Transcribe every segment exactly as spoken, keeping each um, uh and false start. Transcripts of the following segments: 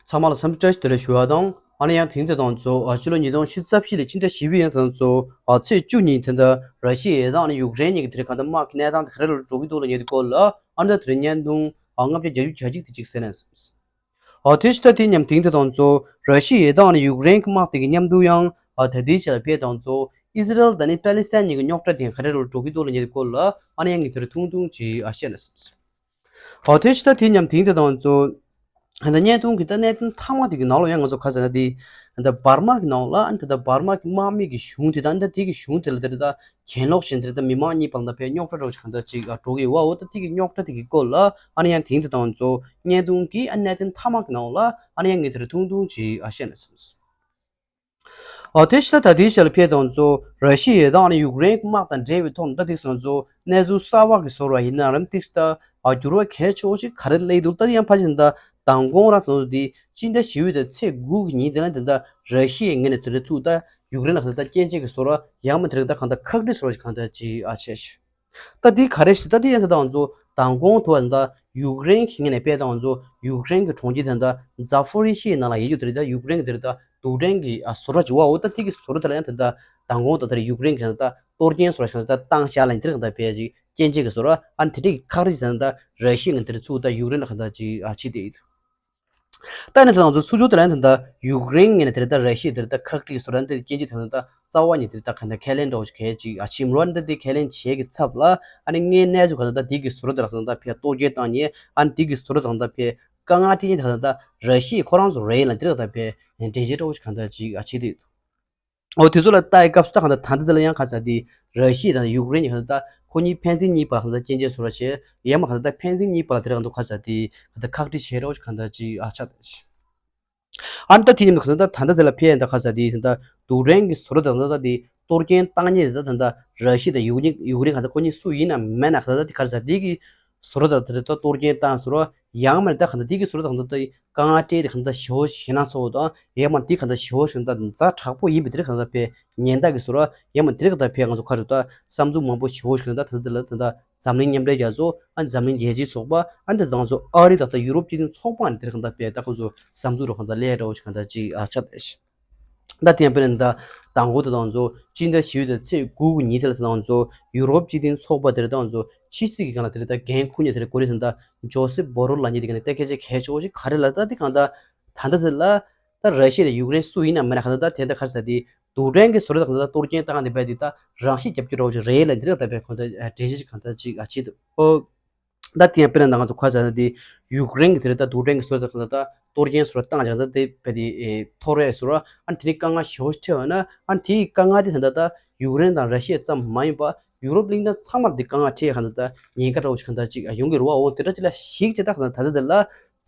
ཚང་མ་ལ་འཚམས་འདྲི་བཀྲ་ཤིས་བདེ་ལེགས་ཞུ་བ་དང་། ཨ་ནི་ཡང་དེང་དེ་དང་གཙོ་ཕྱི་ལོ་ཉིས་སྟོང་ཉི་ཤུ་རྩ་བཞི་ལོའི་ཕྱི་ཟླ་བཞི་པའི་ཡང་དང་གཙོ་ཚེས་བཅུ་ཉིན་དེ་འདྲ་ར་ཤི་ཡའི་དང་ཨ་ནི་ཡུཀ་རེན་གཉིས་ཀྱི་དེ་རིང་གང་ལྟར་དམག་གི་གནས་སྟངས་དེ་ག་རེ་ལ་འགྲོ་གི་འདུག་ལ་ཉེ་དུས་སྐོར་ལ་ཨ་ནི་ད་དེ་རིང་བརྙན་ཐུང་ལྔ་བརྒྱ་བརྒྱད་ཅུ་གྱ་གཅིག་དེ་གཅིག་གསན་ན་བསམས། ཨ་དེ་ཕྱི་ཟླ་དེའི་མཉམ་དེང་དེ་དང་གཙོ་ར་ཤི་ཡའི་དང་ཨ་ནི་ཡུཀ་རེན་གྱི་དམག་དེ་གི་མཉམ་དུ་ཡང་ཨ་ད་ལྟའི་ཆར་ཕེབས་དང་གཙོ་ཨི་ཟི་རལ་དང་ཨ་ནི་པེ་ལི་སི་ཐན་གཉིས་ཀྱི་རྙོག་དྲ་དེ་ག་རེ་ལ་འགྲོ་གི་འདུག་ལ་ཉེ་དུས་སྐོར་ལ་ཨ་ནི་ཡང་ངས་དེ་རིང་ཐུང་ཐུང་ཅིག་ཨ་བཤད་ན་བསམས། ཨོ་དེ་ཕྱི་ཟླ་དེའི་མཉམ་དེང་དེ་དང་གཙོ། ད་བརྙན་ཐུང་གི་ད་གནད་དོན་མཐའ་མ་དེ་གི་ནང་ལ་ཡང་ང་ཚོ་ག་ཟེར་ན་དེ། ད་འབར་མ་གི་ནང་ལ་ཨ་ནི་ད་ད་འབར་མ་གི་དམག་མི་གི་གཞུང་དེ་དང་ད་དེ་གི་གཞུང་དེ་ལ་དེ་རེད་ད་གྱེན་ལོག་བྱས་དེ་རེད་ད་མི་མང་གཉིས་བར་ལ་ད་ཕར་རྙོག་དྲ་འདྲ་བོ་ཞིག་གང་འདྲ་ཅིག་ཨ་འགྲོ་གི་ཡོད་པ། འོ་ད་དེ་གི་རྙོག་དྲ་དེ་གི་སྐོར་ལ་ཨ་ནི་ཡང་དེང་དེ་དང་གཙོ་བརྙན་ཐུང་གི་ཨ་གནད་དོན་མཐའ་མ་གི་ནང་ལ་ཨ་ནི་ཡང་ངས་དེ་རིང་ཐུང་ཐུང་ཅིག་ཨ་བཤད་ན་བསམས། ཨོ་དེ་ཕྱི་ཟླ་ད་ལྟའི་ཆར་ལ་ཕེབས་དང་གཙོ་ར་ཤི་ཡའི་དང་ཨ་ནི་ཡུཀ་རེན་གྱི་དམག་དང་འབྲེལ་བའི་ཐོག་ནས་ད་ཐིག་སོང་གཙོ་གནས་ཚུལ་གསར་པ་གི་བཟོ་འདྲ་ཡིན་ན་རམ་ཏིག་ད་ཨ་འགྱུར་བ་གལ་ཆེ་བོ་ཞིག་ག་རེ་སླེབས་འདུག་ད་ཡང་ཕལ་ཆེར་ད་མདང་དགོང་རང་ཚོ་འདི་སྤྱི་ཟླ་བཞི་པའི་ད་ཚེས་དགུ་གི་ཉིན་དེ་ལ་དེ་ད་ར་ཤི་ཡའི་ངོས་ནས་དེ་རེ་ཚུགས་ད་ཡུཀ་རེན་ལ་ག་ད་སྐྱོན་བརྗོད་ཀྱི་བཟོ་འདྲ་ཡང་མ་དེ་རེ་ད་གང་ད་ཁག་དཀྲི་བཟོ་འདྲ་ཞིག་གང་ད་ཅིག་ཨ་བྱས་ཤག་ད་འདི་ག་རེ་ཞིག་ད་འདི་ཡང་ད་ང་ཚོ་མདང་དགོང་དུ་བ་ད་ཡུཀ་རེན་གྱི་ངོས་ནས་དཔེ་ད་ང་ཚོ་ཡུཀ་རེན་གྱི་གྲོང་ཁྱེར་དེ་ད་ཛ་ཕོ་རི་ཤི་ཡའི་ནང་ལ་ཡོད་རྒྱུ་དེ་རེད། ད་ཡུཀ་རེན་གྱི་དེ་རེད་ད་རྡུལ་ཕྲན་གྱི་ཨ་བཟོ་གྲྭ་ཅིག་ཡོད་པ། འོ་ད་དེ་གི་བཟོ་གྲྭ་དེ་ལ་ཡང་དེ་ད་མདང་དགོང་ད་དེར་ཡུཀ་རེན་གྱི་ད་གཏོར་སྐྱོན་བཟོ་གྲྭ་ཞིག་ད་བཏང་བཞག་ལ་དེ་རེད་གང་ད་དཔེ་ཅིག་སྐྱོན་བརྗོད་ཀྱི་བཟོ་འདྲ་ཨ་ནི་དེ་འདྲའི་ཁག་དཀྲི་ཞིག་ད་ད་ར་ཤི་ཡའི་ངོས་ནས་དེ་རེ་ཚུགས་ད་ཡུཀ་རེན་ལ་གང་ད་ཅིག་ཨ་བྱེད་དེ་ཡོད། ད་ནི་ད་ང་ཚོ་ཚུར་ཕྱོགས་དེ་ལ་ཡང་ད་ལྟ་ཡུཀ་རེན་ངོས་ནས་དེ་ལྟ་ར་ཤི་ཡ་དེ་ལྟ་ཁག་དཀྲི་བཟོ་འདྲ་འདི་སྐྱེ་རྒྱུ་དེ་ལྟ་རྩ་བ་ཉིད་དེ་ལྟ་ག་འདྲ་ཁས་ལེན་འདྲ་བོ་ཞིག་གལ་ཅིག་ཨ་ཕྱིན་རོ། འདི་དེ་ཁས་ལེན་བྱེད་ཀྱི་ཚབ་ལ་ཨ་ནི་ངའི་གནས་ཚུལ་ག་ད་ལྟ་འདི་གི་བཟོ་འདྲ་དེ་ལ་ད་ལྟ་ཕེ་གཏོར་སྐྱོན་བཏང་ཉེ་ཨ་ནི་འདི་གི་བཟོ་འདྲ་དང་ད་ཕེ་དཀའ་ངལ་འཕྲད་ཉེ་དེ་ལ་ད་ར་ཤི་ཡ་ཁོ་རང་ཚོ་རེད་ལ་འདི་ལ་ད་ཕེ་འགྲེལ་བཤད་འདྲ་བོ་ཞིག་ག་འདྲ་ཅིག་ཨ་བྱེད་དེ་འདུག་འོ་དེ་ཚོ་ལ་ལྟ་ཡི་སྐབས་སུ་ད་གང་ལྟར་ད་ལྟ་དེ་ལ་ཡང་ཁ་ཚ་དེ་ར་ཤི་ཡ་དང་ཡུཀ་རེན་གྱི་གང་ལྟར་ད་ཁོ་གཉིས་ཕན་ཚུན་གཉིས་བར་ལ་གང་ལྟར་སྐྱོན་བརྗོད་བཟོ་འདྲ་བྱས་ཡང་མ་གང་ལྟར་ད་ཕན་ཚུན་གཉིས་བར་ལ་དེ་རེ་གང་འདུག་ཁ་ཚ་དེ་གང་ལྟར་ཁག་དཀྲི་བྱས་རོགས་གང་ལྟར་ཅིག་ཨ་ཆགས་ཏེ། ཨ་ནི་ད་དེ་ཉིན་གང་ལྟར་ད་ལྟ་དེ་ལ་ཕན་ཡང་ད་ཁ་ཚ་དེ་ད་ལྟ་རྡུལ་ཕྲན་གྱི་བཟོ་འདྲ་ད་གང་ལྟར་ད་དེ་གཏོར་སྐྱོན་བཏང་ཉེ་དེ་ད་ད་ལྟ་ར་ཤི་ཡ་དང་ཡུཀ་རེན་ཡུཀ་རེན་གང་ལྟར་ཁོ་གཉིས་སུ་ཡིན་ན་མེད་ན་གང་ལྟར་ད་དེ་ཁ་ཚ་དེ་གི་བཟོ་འདྲ་དང་དེ་ལྟར་གཏོར་སྐྱོན་བཏང་བཟོ་འདྲ་ཡང་མིན་ད་གང་ལྟར་དེ་གི་བཟོ་འདྲ་དང་ད་ལྟ་དཀའ་ངལ་འཕྲད་དེ་གང་ལྟར་ཞེ་པོ་ཞེད་སྣང་ཚ་པོ་དང་ཡང་མིན་དེ་གང་ལྟར་ཞེ་པོ་ཞིག་ད་ཛ་དྲག་པོ་ཡིན་པའི་དེ་གང་ལྟར་དཔེ་ཉེན་བརྡ་གི་བཟོ་འདྲ་ཡང་མིན་དེ་གང་ལྟར་དཔེ་ང་ཚོ་ཁ་རུ་ད་བསམ་ཚུལ་མང་པོ་ཞེ་པོ་ཞིག་ད་ད་ལྟ་དེ་ལ་ད་ལྟ་འཛམ་གླིང་མཉམ་འབྲེལ་རྒྱལ་ཚོགས་ཨ་འཛམ་གླིང་རྒྱལ་སྤྱིའི་ཚོགས་པ་ཨ་ད་ད་ང་ཚོ་ཨ་རི་ད་ད་ཡུ་རོབ་སྤྱི་མཐུན་ཚོགས་པ་ཨ་དེ་གང་ལྟར་དཔེ་ད་ཁོ་ཚོ་བསམ་ཚུལ་རོ་གང་ལྟར་ལས་འདྲ་བོ་ཞིག་གང་ལྟར་ཅིག་ཨ་ཆགས་ད། ད་དེ་ཡང་དཔེར་ན་ད་དང་པོ་དེ་དང་ཚོ་སྤྱི་ཟླ་བཞི་པའི་ཚེས་དགུ་གི་ཉིན་དེ་ལ་དེ་དང་ཚོ་ཡུ་རོབ་སྤྱི་མཐུན་ཚོགས་པ་དེ་རེད་དང་ཚོ་ཕྱི་སྲིད་ཀྱི་སྒང་ལ་དེ་རེད་ད་འགན་འཁུར་མཁན་དེ་རེད་གོ་རེད་དང་ད་ཇོ་སེབ་བྷོ་རེལ་ལབ་མཁན་དེ་ག་ནས་ད་སྐད་ཆ་གལ་ཆེ་བོ་ཞིག་ག་རེ་ལ་ད་དེ་གང་ད་ད་ལྟ་ཚེ་ལ་ད་ར་ཤི་ཡ་དང་ཡུཀ་རེན་སུ་ཡིན་ན་མིན་ན་གང་ད་ད་དེ་ད་ག་རེ་ཟེར་དེ་རྡུལ་ཕྲན་གྱི་བཟོ་འདྲ་དང་ད་གཏོར་སྐྱོན་བཏང་དེ་བས་དེ་ད་རང་ཤི་རྒྱབ་ཀྱི་རོགས་ཅིག་རེད་ལ་འདི་རེད་ད་བས་གང་ད་འགྲེལ་བཤད་ཅིག་གང་ད་ཅིག་ཨ་ཆེད་དུ་ཨོ། ད་དེ་ཡང་དཔེར་ན་ད་ང་ཚོ་ཁ་ཚ་ན་དེ་ཡུཀ་རེན་གྱི་དེ་རེད་ད་རྡུལ་ཕྲན་གྱི་བཟོ་འདྲ་དང་ད་གཏོར་སྐྱོན་བཟོ་འདྲ་བཏང་བཞག་ད་དེ་བས་དེ་ཨེ་ཐོར་བས་བཟོ་འདྲ་ཨ་ནི་དེ་ནི་དཀའ་ངལ་ཞེ་པོ་ཞིག་འཕྲད་ཡོད་ན་ཨ་ནི་དེའི་དཀའ་ངལ་དེ་ད་ད་ད་ཡུཀ་རེན་དང་ར་ཤི་ཡ་ཙམ་མ་ཡིན་པ་ཡུ་རོབ་གླིང་ཕྲན་ཚང་མར་དེ་དཀའ་ངལ་འཕྲད་གང་ད་ད་ཉེན་ཁ་འདྲ་བོ་ཞིག་གང་ད་ཅིག་ཡོང་གི་རེད་བ། འོ་དེ་འདྲ་ཅིག་ལ་གཞིགས་བྱས་ད་གང་ད་ད་ད་དེ་ལ་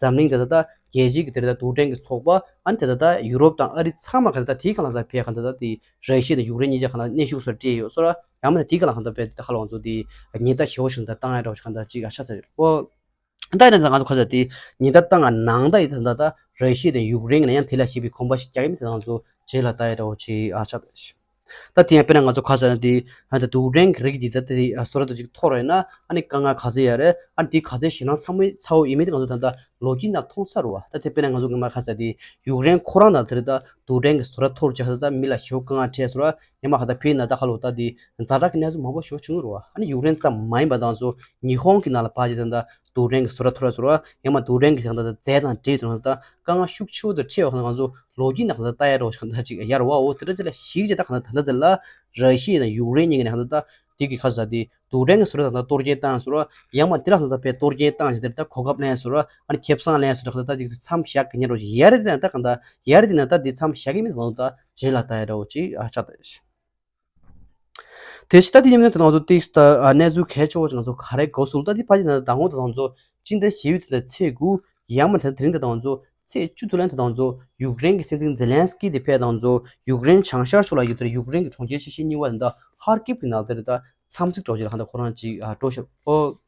འཛམ་གླིང་དེ་ད་ད་རྒྱལ་སྤྱིའི་གི་དེ་རེད་ད་རྡུལ་ཕྲན་གྱི་ཚོགས་པ་ཨ་ནི་དེ་ད་ད་ཡུ་རོབ་དང་ཨ་རི་ཚང་མ་གང་ད་ད་དེའི་གང་ལ་ད་ཕེ་གང་ད་ད་དེ་ར་ཤི་ཡ་དང་ཡུཀ་རེན་གཉིས་ཆ་གང་ལ་གནོན་ཤུགས་སུ་སྤྲད་ཡོད་སོ་ར། ཡང་མིན་ན་དེའི་སྒང་ལ་གང་ལྟར་དཔེ་ད་ཁ་ལོ་ང་ཚོ་དེ་ཉེན་བརྡ་ཞེ་པོ་ཞིག་ད་བཏང་ཡ་འདྲ་བོ་ཞིག་གང་ལྟར་ཅིག་ཨ་ཆགས་ཚར་ཡོད། ཨོ། ད་ཡིན་ན་ད་ང་ཚོ་ཁ་ཚ་དེ་ཉེན་བརྡ་བཏང་ང་ནང་ད་ཡིན་ད་ད་ར་ཤི་ཡ་དང་ཡུཀ་རེན་གྱི་ནང་ཡང་དེ་ལ་ཞེ་པོའི་གོམ་པ་ཞིག་རྒྱག་གི་མི་དེ་ང་ཚོ་རྗེས་ལ་ལྟ་ཡ་འདྲ་བོ་ཅིག་ཨ་ཆགས་ཚར་ཡོད། ད་དེ་ཡང་དཔེར་ན་ང་ཚོ་ཁ་ཚ་ན་དེ་ཨ་ད་རྡུལ་ཕྲན་གྱི་རིགས་དེ་ད་དེ་ཨ་བཟོ་འདྲ་དེ་ཅིག་ཐོར་བ་ཡིན་ན་ཨ་ནི་དཀའ་ངལ་ག་ཚོད་ཡོད་རེད། ཨ་ནི་དེ་ག་ཚོད་ཞེད་སྣང་ཚ་མོ་ཚ་བོ་ཡིན་མིན་དེ་ང་ཚོ་ད་ད་ལོ་རྒྱུས་ནང་མཐོང་ཚར་རེད་བ། ད་དེ་དཔེར་ན་ང་ཚོ་སྔོན་མ་ཁ་ཚ་དེ་ཡུཀ་རེན་ཁོ་རང་ད་དེ་རེད་ད་རྡུལ་ཕྲན་གྱི་བཟོ་འདྲ་ཐོར་བྱས་ད་མི་ལ་ཞེ་པོ་དཀའ་ངལ་འཕྲད་སོང་ར། ཉི་མ་གང་ལྟར་ཕེ་ན་ད་ཁ་ལོ་ད་དེ་ཛ་དྲག་གི་གནས་ཚུལ་མང་པོ་ཞིག་བྱུང་རེད་བ། ཨ་ནི་ཡུཀ་རེན་ཙམ་མ་ཡིན་པ་དང་ཚོ་ཉི་ཧོང་གི་ནང་ལ་ཕར་ཅིག་ད་ད་རྡུལ་ཕྲན་གྱི་བཟོ་འདྲ་ཐོར་སོང་ར། ཡང་མ་རྡུལ་ཕྲན་གྱི་ད་ད་རྫས་དང་འདྲེས་དང་ད་དཀའ་ངལ་ཤུགས་ཆེ་བོ་དུ་འཕྲད་བ་གང་ལྟར་ང་ཚོ་ལོ་རྒྱུས་ནང་གང་ལྟར་ལྟ་ཡ་འདྲ་བོ་ཞིག་གང་ལྟར་ཅིག་ཡར་བ་འོ་དེ་འདྲ་ཅིག་ལ་གཞིགས་བྱས་ད་གང་ལྟར་ད་ལྟ་དེ་ལ་ར་ཤི་ཡ་དང་ཡུཀ་རེན་གཉིས་ཀྱི་ནང་གང་ལྟར་ད་དེ་གི་ཁ་ཚ་དེ་རྡུལ་ཕྲན་གྱི་བཟོ་འདྲ་དང་ད་གཏོར་སྐྱོན་བཏང་སོང་ར། ཡང་མ་དེ་ལ་གང་ལྟར་དཔེ་གཏོར་སྐྱོན་བཏང་ཞིག་དེར་ད་གོ་སྐབས་ལེན་སོང་ར། ཨ་ནི་ཁེ་བཟང་ལེན་སོང་ར། གང་ལྟར་ད་དེ་མཚམས་བཞག་གི་ཉེ་འགྲོ་ཞིག་ཡར་དེ་ན་ད་གང་ལྟར་ཡར་དེ་ན་ད་དེ་མཚམས་བཞག་གི་མི་འདུག་ད་རྗེས་ལ་ལྟ་ཡ་འདྲ་བོ་ཅིག་ཨ་ཆགས་ད་ཡ་ཞིག་དེ་ཕྱི་ད་དེ་ཉིན་ནས་ད་ང་ཚོ་ཏིག་ད་གནས་ཚུལ་གལ་ཆེ་བོ་ཞིག་ང་ཚོ་ག་རེ་གོ་སོང་ད་དེ་ཕ་ཅི་ན་ད་ངོ་ད་ང་ཚོ་སྤྱི་ཟླ་བཞི་པའི་ཚེས་དགུ་ཡང་མ་ད་དེ་རིང་ད་ང་ཚོ་ཚེས་བཅུ་དེ་ལ་ད་ང་ཚོ་ཡུཀ་རེན་གྱི་སྲིད་འཛིན་ཛེ་ལན་སི་ཀི་དེ་ཕེབས་ད་ང་ཚོ་ཡུཀ་རེན་བྱང་ཤར་ཕྱོགས་ལ་ཡོད་དེ་ཡུཀ་རེན་གྱི་གྲོང་ཁྱེར་ཆེ་ཤོས་གཉིས་པ་ད་ཧར་ཀིབ་ཀྱི་ནང་དེར་ད་འཚམས་གཟིགས་འགྲོ་ཆེད་ལ་གང་ད་ཁོ་རང་ཅིག་འགྲོ་ཤག་ཨོ།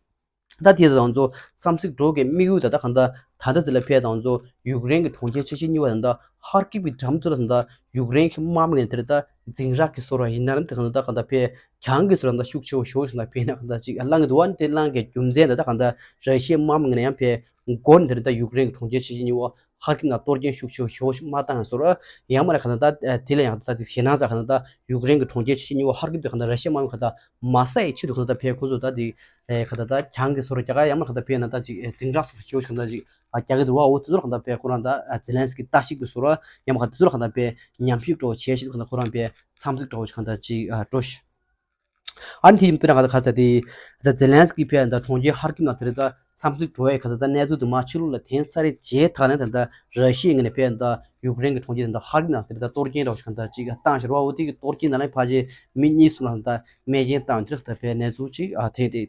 ད་དེ་དང་ཚོ་འཚམས་གཟིགས་འགྲོ་གི་དམིགས་ཡུལ་ད་ལྟ་གང་ལྟར་ད་ལྟ་དེ་ལ་ཕེབས་དང་ཚོ་ཡུཀ་རེན་གྱི་གྲོང་ཁྱེར་ཆེ་ཤོས་གཉིས་པ་ད་ལྟ་ཧར་ཀིབ་ཀྱི་འགྲམ་ཚོ་ལ་ད་ལྟ་ཡུཀ་རེན་གྱི་དམག་མི་ངན་དེར་ད་འཛིང་རགས་ཀྱི་བཟོ་འདྲ་ཡིན་ན་རམ་དེ་གང་ལྟར་གང་ལྟར་ཕེ་གྱང་གི་བཟོ་འདྲ་ད་ཤུགས་ཆེ་བོ་ཞེ་པོ་ཞིག་ལ་ཕེ་ན་གང་ལྟར་ཅིག་ལངས་ཀྱི་འདུག་ཨ་ནི་དེ་ལངས་ཀྱི་རྒྱུ་མཚན་ད་ལྟ་གང་ལྟར་ར་ཤི་ཡའི་དམག་མི་ངན་ཡང་ཕེ་མགོ་ནས་དེར་ད་ཡུཀ་རེན་གྱི་གྲོང་ཁྱེར་ཆེ་ཤོས་གཉིས་པ་ ཧར་ཀིབ་ནང་གཏོར་སྐྱོན་ཤུགས་ཆེ་ཤོས་མ་བཏང་ཡོད་ཟེར་རོ། ཡང་མ་རེད་གང་ལྟར་ད་དེ་ལ་ཡང་ད་དེ་ཞེད་སྣང་ཟ་གང་ལྟར་ད་ཡུཀ་རེན་གྱི་གྲོང་ཁྱེར་ཆེ་ཤོས་གཉིས་པ་ཧར་ཀིབ་དེ་གང་ལྟར་ར་ཤི་ཡ་དམག་མི་གང་ལྟར་མ་ས་ཡི་ཆེད་དུ་གང་ལྟར་ཕེ་ཁོ་ཚོ་ད་དེ་གང་ལྟར་ད་གྱང་གི་ཟེར་རོ་རྒྱ་གར་ཡང་མ་རེད་གང་ལྟར་ཕེ་ན་ད་ཅིག་འཛིང་དྲག་ཟེར་རོ་ཤེའུ་གང་ལྟར་ཅིག་རྒྱ་གི་དུ་བ་འོ་དེ་ཚོར་གང་ལྟར་ཕེ་ཁོ་རང་ད་ཛེ་ལན་སི་ཀི་ལྟ་ཞིབ་དུ་ཟེར་རོ། ཡང་མ་གང་དེ་ཚོར་གང་ལྟར་ཕེ་ཉམས་ཞིབ་སྤྲོ་བྱས་ཤིག་གང་ལྟར་ཁོ་རང་ཕེ་འཚམས་གཟིགས་སྤྲོ་བྱས་གང་ལྟར་ཅིག་འགྲོ་ཤིག་ཨ་ནི་དེ་ཡིན་དཔེར་ན་ག་ད་ག་ཚ་དེ། ད་ཛེ་ལན་སི་ཀི་ཕེ་ད་གྲོང་ཁྱེར་ཧར་ཀིབ་ནང་དེར་ད་འཚམས་གཟིགས་འགྲོ་བའི་ག་ད་ད་གནས་ཚུལ་དུ་མ་ཕྱི་ལོགས་ལ་ཐོན་ཚར་རེད་བྱས་ཐག་ནས་ད་ད་ར་ཤི་ཡའི་ངོས་ནས་ཕེ་ད་ཡུཀ་རེན་གྱི་གྲོང་ཁྱེར་ད་ཧར་ཀིབ་ནང་དེར་ད་གཏོར་སྐྱོན་རོགས་ཤིག་ག་ད་ཅིག་བཏང་ཞེས་རོགས་འོ་དེ་གི་གཏོར་སྐྱོན་ནང་ལ་ཕལ་ཆེར་མི་གཉིས་གསུམ་ལ་ད་རྨས་སྐྱོན་བཏང་དེར་ད་ཕེ་གནས་ཚུལ་ཅིག་ཐོན་ཏེ།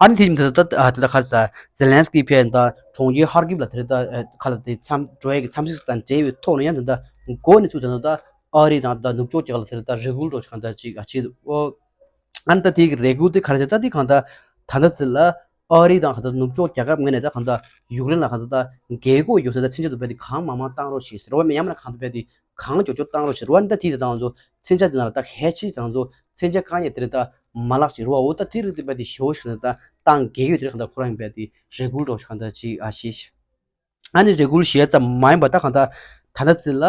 ཨ་ནི་དེ་ཡིན་ད་ད་ད་ད་ག་ཚ་ཛེ་ལན་སི་ཀི་ཕེ་ད་གྲོང་ཁྱེར་ཧར་ཀིབ་ལ་དེར་ད་ག་ལ་དེ་འཚམས་འགྲོ་ཡས་ཀྱི་འཚམས་གཟིགས་དང་འབྲེལ་བའི་ཐོག་ནས་ཡང་ད་ད་འགོ་ནས་ཚུར་ད་ད་ཨ་རི་དང་ད་ནུབ་ཕྱོགས་རྒྱལ་ཁབ་ལ་དེར་ད་རེ་སྐུལ་འགྲོ་ཞིག་གང་ལྟར་ཅིག་ཨ་བྱེད་འདུག་ཨོ། ཨ་ནི་ད་དེ་གི་རེ་སྐུལ་དེ་ག་རེ་ཟེར་ད་དེ་གང་ལྟར་ད་ལྟ་དེ་ལ་ཨ་རི་དང་གང་ལྟར་ནུབ་ཕྱོགས་རྒྱལ་ཁབ་ངོས་ནས་ད་གང་ལྟར་ཡུཀ་རེན་ལ་གང་ལྟར་ད་རྒྱལ་སྒོ་ཡོད་ས་ད་མཚོན་ཆ་དུ་བས་དེ་གང་མང་མང་བཏང་རོགས་བྱེད་ཟེར་བ་མེད་ཡང་མིན་ན་གང་དུ་བས་དེ། གང་མགྱོགས་མགྱོགས་བཏང་རོགས་བྱེད་རོགས་ཨ་ནི་ད་དེ་དེ་དང་ཚོ་མཚོན་ཆ་དེ་ནང་ལ་ད་གལ་ཆེ་དང་ཚོ་མཚོན་ཆ་དཀའ་ངལ་དེ་རེད་ད་མ་ལག་ཅིག་རོགས་འོ་ད་དེ་རེད་དེ་བས་དེ་ཞོ་ཞིག་ད་བཏང་གི་ཡོད་དེ་རེད་གང་ལྟར་ཁོ་རང་བས་དེ་རེ་སྐུལ་རོགས་ཞིག་གང་ལྟར་ཅིག་ཨ་ཤེས་ཤིག་ཨ་ནི་རེ་སྐུལ་ཞེས་ཙམ་མ་ཡིན་པ་ད་གང་ལྟར་ད་ལྟ་དེ་ལ་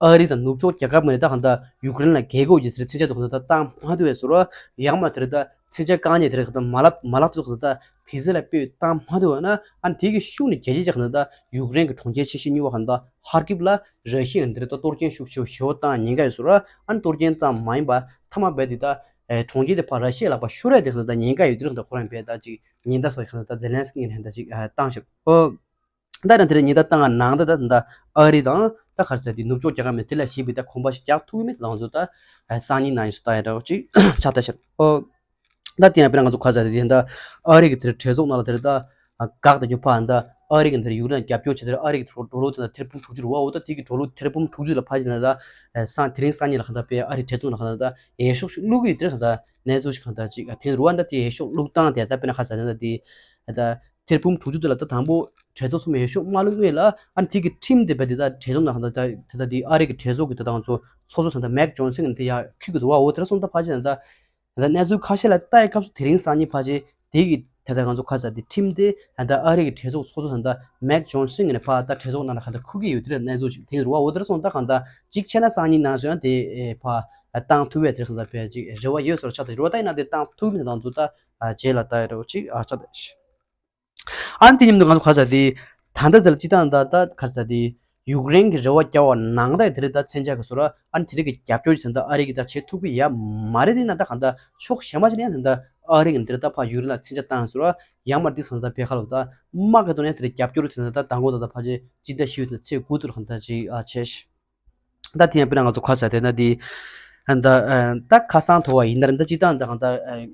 ཨ་རི་དང་ནུབ་ཕྱོགས་རྒྱལ་ཁབ་མི་རེད་ད་གང་ལྟར་ཡུཀ་རེན་ལ་རྒྱལ་སྒོ་ཡོད་དེ་རེད་མཚོན་ཆ་དེ་གང་ལྟར་ད་བཏང་མ་ཐུབ་པས་ཟེར་རོ། ཡང་མ་དེ་རེད་ད་མཚོན་ཆ་དཀའ་ངལ་དེ་རེད་གང་ལྟར་མ་ལག་མ་ལག་དེ་གང་ལྟར་དེ་ཚེ་ལ་དཔེ་བཏང་མ་ཐུབ་པ་ན་ཨ་ནི་དེ་གི་ཤུགས་ནས་རྒྱལ་སྤྱིའི་ཀྱང་ད་ཡུཀ་རེན་གྱི་གྲོང་ཁྱེར་ཆེ་ཤོས་གཉིས་པ་གང་ད་ཧར་ཀིབ་ལ་ར་ཤི་ཡ་འདིར་ད་གཏོར་སྐྱོན་ཤུགས་ཆེ་ཤོས་བཏང་ཉེན་ཁ་ཡོད་ཟེར་ར། ཨ་ནི་གཏོར་སྐྱོན་ཙམ་མ་ཡིན་པ་མཐའ་མ་བས་དེ་ད་གྲོང་ཁྱེར་དེ་ཕར་ར་ཤི་ཡའི་ལག་པ་ཤོར་ཡ་དེ་གང་ད་ཉེན་ཁ་ཡོད་དུས་གང་ད་ཁོ་རང་བས་ད་ཅིག་ཉེན་བརྡ་སོགས་གང་ད་ཛེ་ལན་སི་ཀི་ངས་ད་ཅིག་བཏང་ཞིག་ཨོ། ད་ནི་དེར་ཉེན་བརྡ་བཏང་ནང་ད་ད་ད་ཨ་རི་དང་ད་ག་རེ་ཟེར་དེ་ནུབ་ཕྱོགས་རྒྱལ་ཁབ་མི་དེ་ལ་ཞིག་པའི་ད་གོམ་པ་ཞིག་རྒྱག་ཐུབ་ཀྱི་མེད་ད་ང་ཚོ་ད་སང་ཉིན་ནང་ཡིན་སུ་ད་ཡ་འདྲ་བོ་ཅིག་ཆགས་ད་ཤར་ཨོ། ད་དེ་ཡང་དཔེར་ན་ང་ཚོ་ཁ་ཟས་དེ་ད་ཨ་རི་གི་དེར་གྲོས་ཚོགས་ནང་ལ་དེར་ད་དགག་དང་རྒྱུ་ཕ་ད་ཨ་རི་གི་དེར་ཡུཀ་རེན་རྒྱབ་སྐྱོར་བྱེད་དེར་ཨ་རི་གི་འགྲོ་ལུགས་དེ་ད་ཐེར་འབུམ་དྲུག་ཅུ་རུ་བ་འོ་ད་དེ་གི་འགྲོ་ལུགས་ཐེར་འབུམ་དྲུག་ཅུ་ལ་ཕ་ཞིག་ན་ད་སང་དེ་རིང་སང་ཉིན་ལ་གང་ད་པའི་ཨ་རི་གྲོས་ཚོགས་ནང་གང་ད་ད་ཡས་ཤོག་ཞིག་བླུག་གི་ཡོད་དེ་གང་ད་གནས་ཚུལ་ཞིག་གང་ད་ཅིག་དེ་རུ་བ་ད་དེ་ཡས་ཤོག་བླུག་སྟངས་དེ་ད་དཔེར་ན་ཁ་ཟས་ད་དེ་ད་ཐེར་འབུམ་དྲུག་ཅུ་དེ་ལ་ད་དང་པོ་གྲོས་ཚོགས་གསུམ་ཡས་ཤོག་མ་བླུག་སྔོན་ལ་ཨ་ནི་དེ་གི་ཁྲིམས་དེ་བས་དེ་ད་གྲོས་ཚོགས་ནང་གང་ད་ད་དེ་ད་དེ་ཨ་རི་གི་གྲོས་ཚོགས་གི་ད་དང་ཚོ་ཚོགས་གཙོ་ད་ད་མེག་ཇོན་སན་གི་དེ་ཡ་ཁུལ་གི་དུ་བ་འོ་དེ་ར་སོང་ད་ཕ་ཞིག་ན་ད། ད་ལྟ་གནས་ཚུལ་ཁ་ཤས་ལ་ལྟ་ཡི་སྐབས་སུ་དེ་རིང་སང་ཉིན་ཕལ་ཆེར་དེ་གི་ད་ལྟ་ང་ཚོ་ཁ་ས་དེ་ཁྲིམས་དེ་ད་ལྟ་ཨ་རི་གི་གྲོས་ཚོགས་ཚོགས་གཙོ་ད་ལྟ་མེག་ཇོན་སན་ནས་ཕར་ད་གྲོས་ཚོགས་ནང་ལ་ག་ད་ཁུར་གི་ཡོད་དེ་རེད་གནས་ཚུལ་ཅིག་དེ་རུ་བ་འོ་དེར་སོང་ད་གང་ད་གཅིག་བྱས་ན་སང་ཉིན་ནང་སོང་ཡང་དེ་ཕར་བཏང་ཐུབ་པའི་དེར་གང་ད་ཕལ་ཅིག་རེ་བ་ཡོད་ཟེར་ཆགས་ད་རེ་བ་ད་ཡིན་ན་དེ་བཏང་ཐུབ་མིན་ད་ང་ཚོ་ད་རྗེས་ལ་ལྟ་ཡི་རེ་བ་ཅིག་ཨ་ཆགས་ད། ཨ་ནི་དེ་མཉམ་དུ་ང་ཚོ་ག་ས་དེ་ད་ལྟ་དེ་ལ་སྤྱི་བཏང་ད་ད་ག་ས་དེ་ཡུཀ་རེན་གྱི་རེ་བ་རྒྱག་པ་ནང་ད་དེ་རིང་ད་མཚོན་ཆ་གི་བཟོ་ར་ཨ་ནི་དེ་རིང་གི་རྒྱབ་སྐྱོར་ཅིག་ད་ལྟ་ཨ་རི་གི་ད་བྱེད་ཐུབ་ཀྱི་ཡ་མ་རེད་དེ་ན་ད་གང་ད་ཕྱོགས་གཞན་མ་ཅིག་ནས་ད་ལྟ་ཨ་རི་གི་འདིར་ད་ཕ་ཡུཀ་རེན་ལ་མཚོན་ཆ་བཏང་བཟོ་ར་ཡང་མ་དེ་སང་ད་བེ་ཁ་ལོ་ད་དམག་གི་ཐོག་ནས་དེ་རིང་རྒྱབ་སྐྱོར་དེ་ད་ད་མདང་དགོང་ད་ད་ཕ་ཆེ་སྤྱི་ཟླ་བཞི་པའི་ཚེས་དགུ་དུ་གང་ད་ཅིག་ཨ་ཆེ་ཤི། ད་དེ་ཡང་དཔེར་ན་ང་ཚོ་ཁ་ས་དེ་ན་དེ་ད་ད་ཁ་སང་ཐོ་བ་ཡིན་ན་རེད་ད་སྤྱི་བཏང་ད་གང་ད་